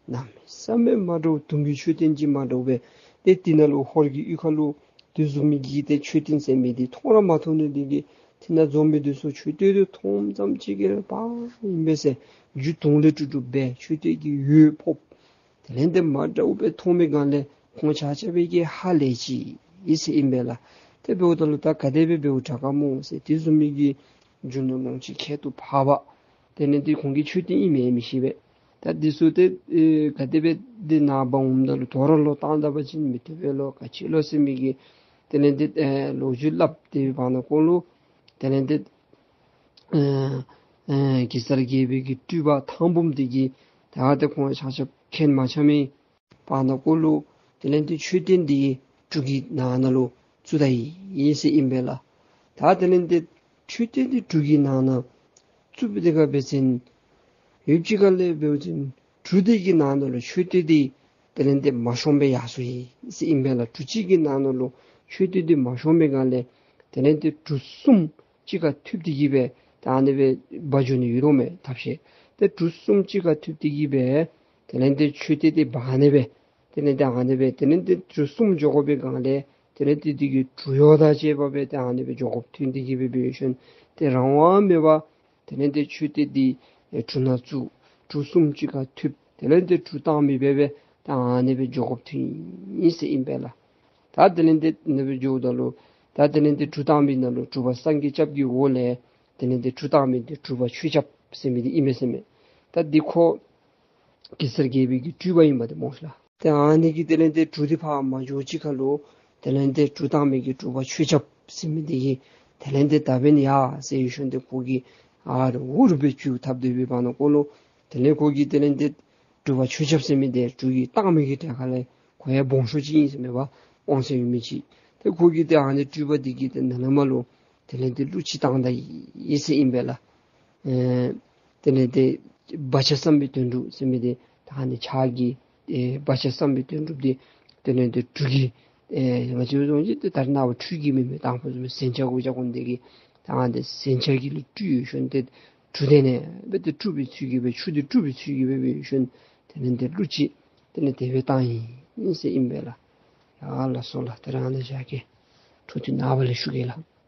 གནམ་མེད་ས་མེད་མ་འདྲཝ་དུང་གི་མཆོད་རྟེན་ཅིག་མ་འདྲཝ་སྦེ་ཏེ་དེ་ནང་ལུ་ཧོར་གྱི་གཡུས་ཁ་ལུ་དེ་བཟུམ་མའི་གི་ཏེ་མཆོད་རྟེན་ཟེར་མི་འདི་མཐོང་ར་མ་མཐོང་ནི་འདི་གིས་དེ་ནང་འཛོམས་མི་འདི་ཚུ་མཆོད་རྟེན་འདི་མཐོངམ་ཙམ་ཅིག་གིས་ར་ཕངས་ཨིན་པས་ཟེར། རྒྱུ་དུང་ལས་གྲུབ་གྲུབ་སྦེ་མཆོད་རྟེན་གྱི་འོད་ཕོགཔ་དེ་ལས་དེ་མ་འདྲཝ་སྦེ་མཐོང་མི་སྒང་ལས་ཁོང་ཆ་ཁྱབ་ཀྱིས་ཧ་ལས་ཅི་ཨིན་ཟེར་ཨིན་པས་ལགས། དེ་འབདཝ་ད་ལུ་ད་ག་དེ་སྦེ་འབདཝ་དྲག་ག་སྨོ་ཟེར། དེ་བཟུམ་མའི་གི་རྒྱུ་ནོར་ལོངས་སྤྱོད་ཁྱད་དུ་འཕགས་པ་དེ་ལས་དེ་ཁོང་གི་མཆོད་རྟེན་ཨིན་མེན་མི་ཤེས་པས། ད་འདི་ཚུ་ཏེ་ཨེ་ག་དེ་སྦེ་འདི་ནངས་པ་འོངམ་ད་ལུ་དོ་རུང་ལོག་བཏང་ད་པ་ཅིན་མི་བཏུབ་པས་ལོ་ག་ཅི་ལོ་ཟེར་མི་གི་དེ་ལས་དེ་ཨེ་ལོ་རྒྱུས་སླབ་སྟེ་བར་ན་ཁོང་ལུ་དེ་ལས་དེ་ཨེ་ཨེ་གེ་སར་རྒྱལ་པོའི་གི་སྤྲུལ་པ་ཐང་འབུམ་འདི་གིས་ད་ཏེ་ཁོང་ཆ་ཁྱབ་མཁྱེན་མ་ཆགས་མི་བར་ན་ཁོང་ལུ་དེ་ལས་དེ་མཆོད་རྟེན་འདི་གྲུ་གི་ནང་ན་ལུ་བཙུགས་ད་ཡི་ཟེར་ཨིན་པས་ལགས། ད་དེ་ལས་དེ་མཆོད་རྟེན་འདི་གྲུ་གི་ནང་ན་བཙུགས་པའི་དེ་ག་འབད་བ་ཅིན་ཡུདཔ་ཅིག་ཁ་ལས་འབད་བ་ཅིན་གྲུ་འདི་གི་ནང་ན་ལུ་མཆོད་རྟེན་འདི་དེ་ལས་དེ་མ་ཤོང་པར་ཡར་སོ་ཡི་ཟེར་ཨིན་པས་ལགས། གྲུ་གཅིག་གི་ནང་ན་ལུ་མཆོད་རྟེན་འདི་མ་ཤོང་པའི་སྒང་ལས་དེ་ལས་དེ་གྲུ་གསུམ་གཅིག་ཁར་མཐུད་དེ་གི་སྦེ་ད་ཨ་ནི་སྦེ་འབག་འགྱོ་ནི་ཡོད་དོ་མས་ཐབས་ཤེས། ཏེ་གྲུ་གསུམ་གཅིག་ཁར་མཐུད་དེ་གི་སྦེ་ དེ་ལས་ཏེ་མཆོད་རྟེན་འདི་འབག་ནི་སྦེ་དེ་ལས་ཏེ་ཨ་ནི་སྦེ་དེ་ལས་ཏེ་གྲུ་གསུམ་འགྱོ་དགོ་པའི་སྒང་ལས་དེ་ལས་ཏེ་འདི་གི་གྲུ་གཡོག་དང་བཅས་པ་སྦེ་ཏེ་ཨ་ནི་སྦེ་འགྱོ་དགོཔ་ཐོན་ཏེ་གི་སྦེ་འབད་ཞིནམ་ཏེ་རང་དབང་མེད་པར་དེ་ལས་ཏེ་མཆོད་རྟེན་འདི་ཨེ་གྲུ་ནང་བཙུགས། གྲུ་གསུམ་གཅིག་ཁར་མཐུད། དེ་ལས་ཏེ་གྲུ་བཏང་མི་སྦེ་སྦེ་ད་ཨ་ནི་སྦེ་འགྱོ་དགོཔ་ཐོན་ཡི་ཟེར་ཨིན་པས་ལགས། ད་དེ་ལས་ཏེ་ཨ་ནི་སྦེ་འགྱོཝ་ད་ལུ་ད་དེ་ལས་ཏེ་གྲུ་བཏང་མི་ནང་ལུ་གྲུ་པ་སངས་རྒྱས་སྐྱབས་ཀྱི་འོག་ལས་དེ་ལས་ཏེ་གྲུ་བཏང་མི་འདི་གྲུ་པ་ཆོས་སྐྱབས་ཟེར་མི་འདི་ཨིན་མས་ཟེར་མས། ད་འདི་ཁོ་གེ་སར་རྒྱལ་པོའི་གི་སྤྲུལ་པ་ཨིན་པ་འདི་སྨོ་ལགས། ཏེ་ཨ་ནི་གིས་དེ་ལས་ཏེ་གྲུ་འདི་ཕར་མ་འགྱོ་ཅིག་ཁར་ལུ་དེ་ལས་ཏེ་གྲུ་བཏང་མི་གི་གྲུ་པ་ཆོས་སྐྱབས་ཟེར་མི་འདི་གིས་དེ་ལས་ཏེ་ད་འབདན་ཡ་ཟེར་ཞིནམ་ཏེ་ཁོ་གིས་ཨ་རུ་འུ་རུ་སྦེ་ཅིག་འཐབ་སྡོད་པའི་བར་ན་ཁོ་ལུ་དེ་ལས་ཁོ་གིས་དེ་ལས་ཏེ་གྲུ་པ་ཆོས་སྐྱབས་ཟེར་མི་འདི་གྲུ་གི་བཏང་མི་གི་གྲལ་ཁ་ལས་ཁོ་ཡང་སྦོམ་ཤོས་ཅིག་ཨིན་ཟེར་མས་པ། དབང་ཚད་ཡོད་མི་ཅིག། ཏེ་ཁོ་གིས་ཏེ་ཨ་ནི་སྤྲུལ་པ་འདི་གི་ཏེ་ནང་ན་མར་ལུ་དེ་ལས་ཏེ་གླུ་ཅིག་བཏང་ད་ཡི་ཟེར་ཨིན་པས་ལགས། ཨེ་དེ་ལས་ཏེ་བ་ཅ་བསམ་པའི་དོན་གྲུབ་ཟེར་མི་འདི་ད་ཨ་ནི་ཕྱག་གི་ཨེ་བ་ཅ་བསམ་པའི་དོན་གྲུབ་འདི་དེ་ལས་ཏེ་གྲུ་གི་ཨེ་ང་བཅས་བཟུམ་ཅིག་ཏེ་ད་རེས་ནངས་པ་འཕྲུལ་གྱི་མེན་མས། དང་ཕུ་བཟུམ་མའི་ཟན་ཆ་གུ་བཞག་དགོ་ནི་དེ་གིས་ད་ཨ་ནི་ཟན་ཆ་གི་གླུ་སྤྲུལ་ཡོད་ཞིནམ་ཏེ་གྲུ་དེ་ནང་སྦེ་ཏེ་སྤྲུལ་པའི་ཚུལ་གྱིས་སྦེ་ཆུ་འདི་སྤྲུལ་པའི་ཚུལ་གྱིས་སྦེ་འབད་ཞིནམ་དེ་ལས་ཏེ་གླུ་ཅིག་དེ་ལས་དེ་སྦེ་བཏང་ཡི་ཟེར་ཨིན་པས་ལགས། ཡ་ལགས་སོ་ལགས། ད་རེས་ཨ་ནཱ་བཞག་གེ། འཕྲོ་མཐུད་ནངས་པ་ལས་ཞུ་གེ་ལགས།